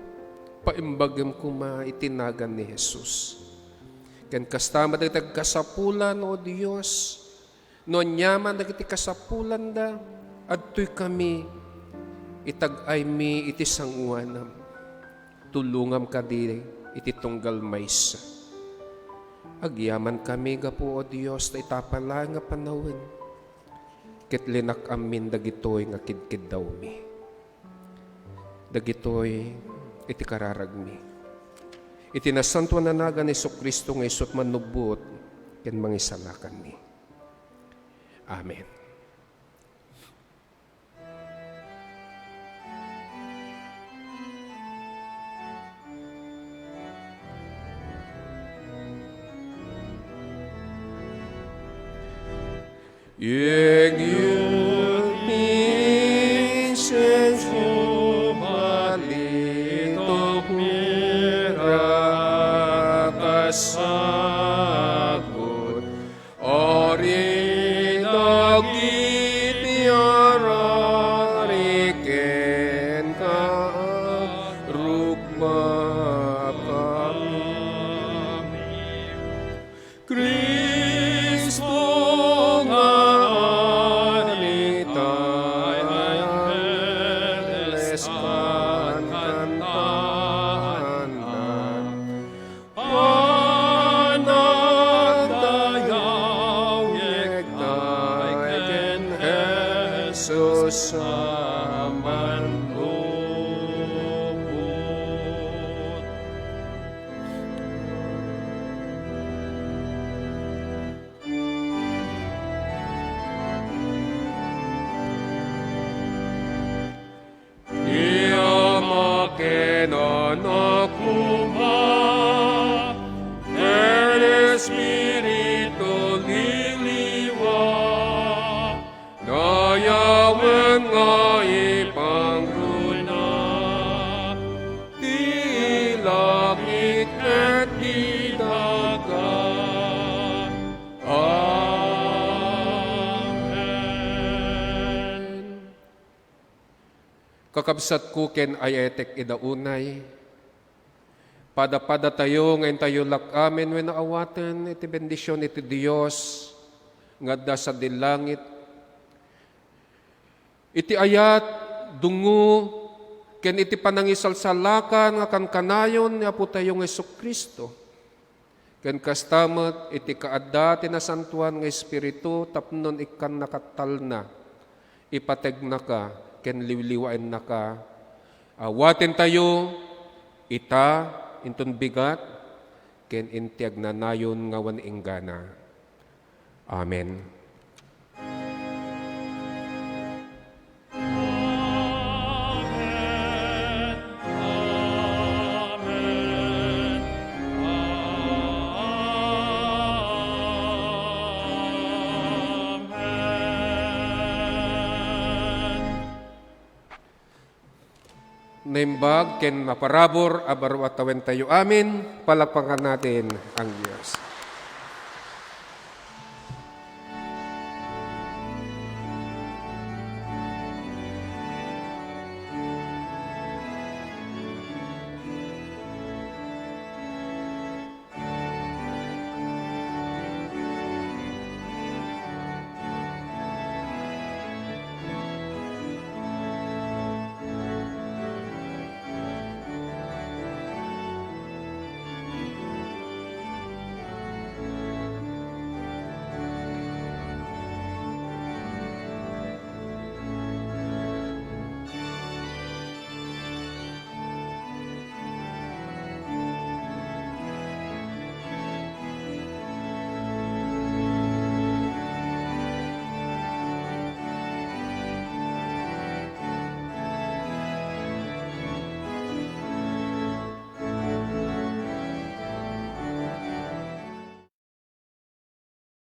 Paimbagem koma iti nagan ni Jesus. Ken kasta met dagiti agkasapulan, O Dios, no aniaman dagiti kasapulanda, adtoy kami, itag-aymi iti sangoanam. Tulongam kadi iti tunggal maysa. Agyamankami gapu, O Dios, ta ita pay laeng nga panawen, ket linak-ammin dagitoy nga kidkiddawmi. Dagitoy iti kararagmi. Iti nasantoan a nagan ni Jesu-Cristo nga isu ti Mannubbot ken Mangisalakanmi. Amen. Inyuy insenso, balitok, mira, kasakot, ari dagiti arari ken kaarrukmakami. Cristo nga Ari tay angheles kankantaanna, panagdayaw yegtay ken Jesus a Mannubbot. Ti Ama ken Anak koma ken Espiritu Liliwa, dayawen nga ipangruna ti langit ket ti daga. Amen. Kakabsatko ken ay-ayatek ida unay, padapadatayo nga intayo lak-amen wenno awaten iti bendision iti Dios nga adda sadi langit. Iti ayat, dungo, ken iti panangisalsalakan nga kankanayon ni Apotayo nga Jesu-Cristo, ken kasta met iti kaadda ti Nasantoan nga Espiritu tapno ikkannaka talna, ipategnaka, ken liwliwaennaka. Awatentayo ita inton bigat ken inti agnanayon nga awan inggana. Amen. Naimbag ken maparabur a baro a tawentayo amin, palakpakan natin ang Dios.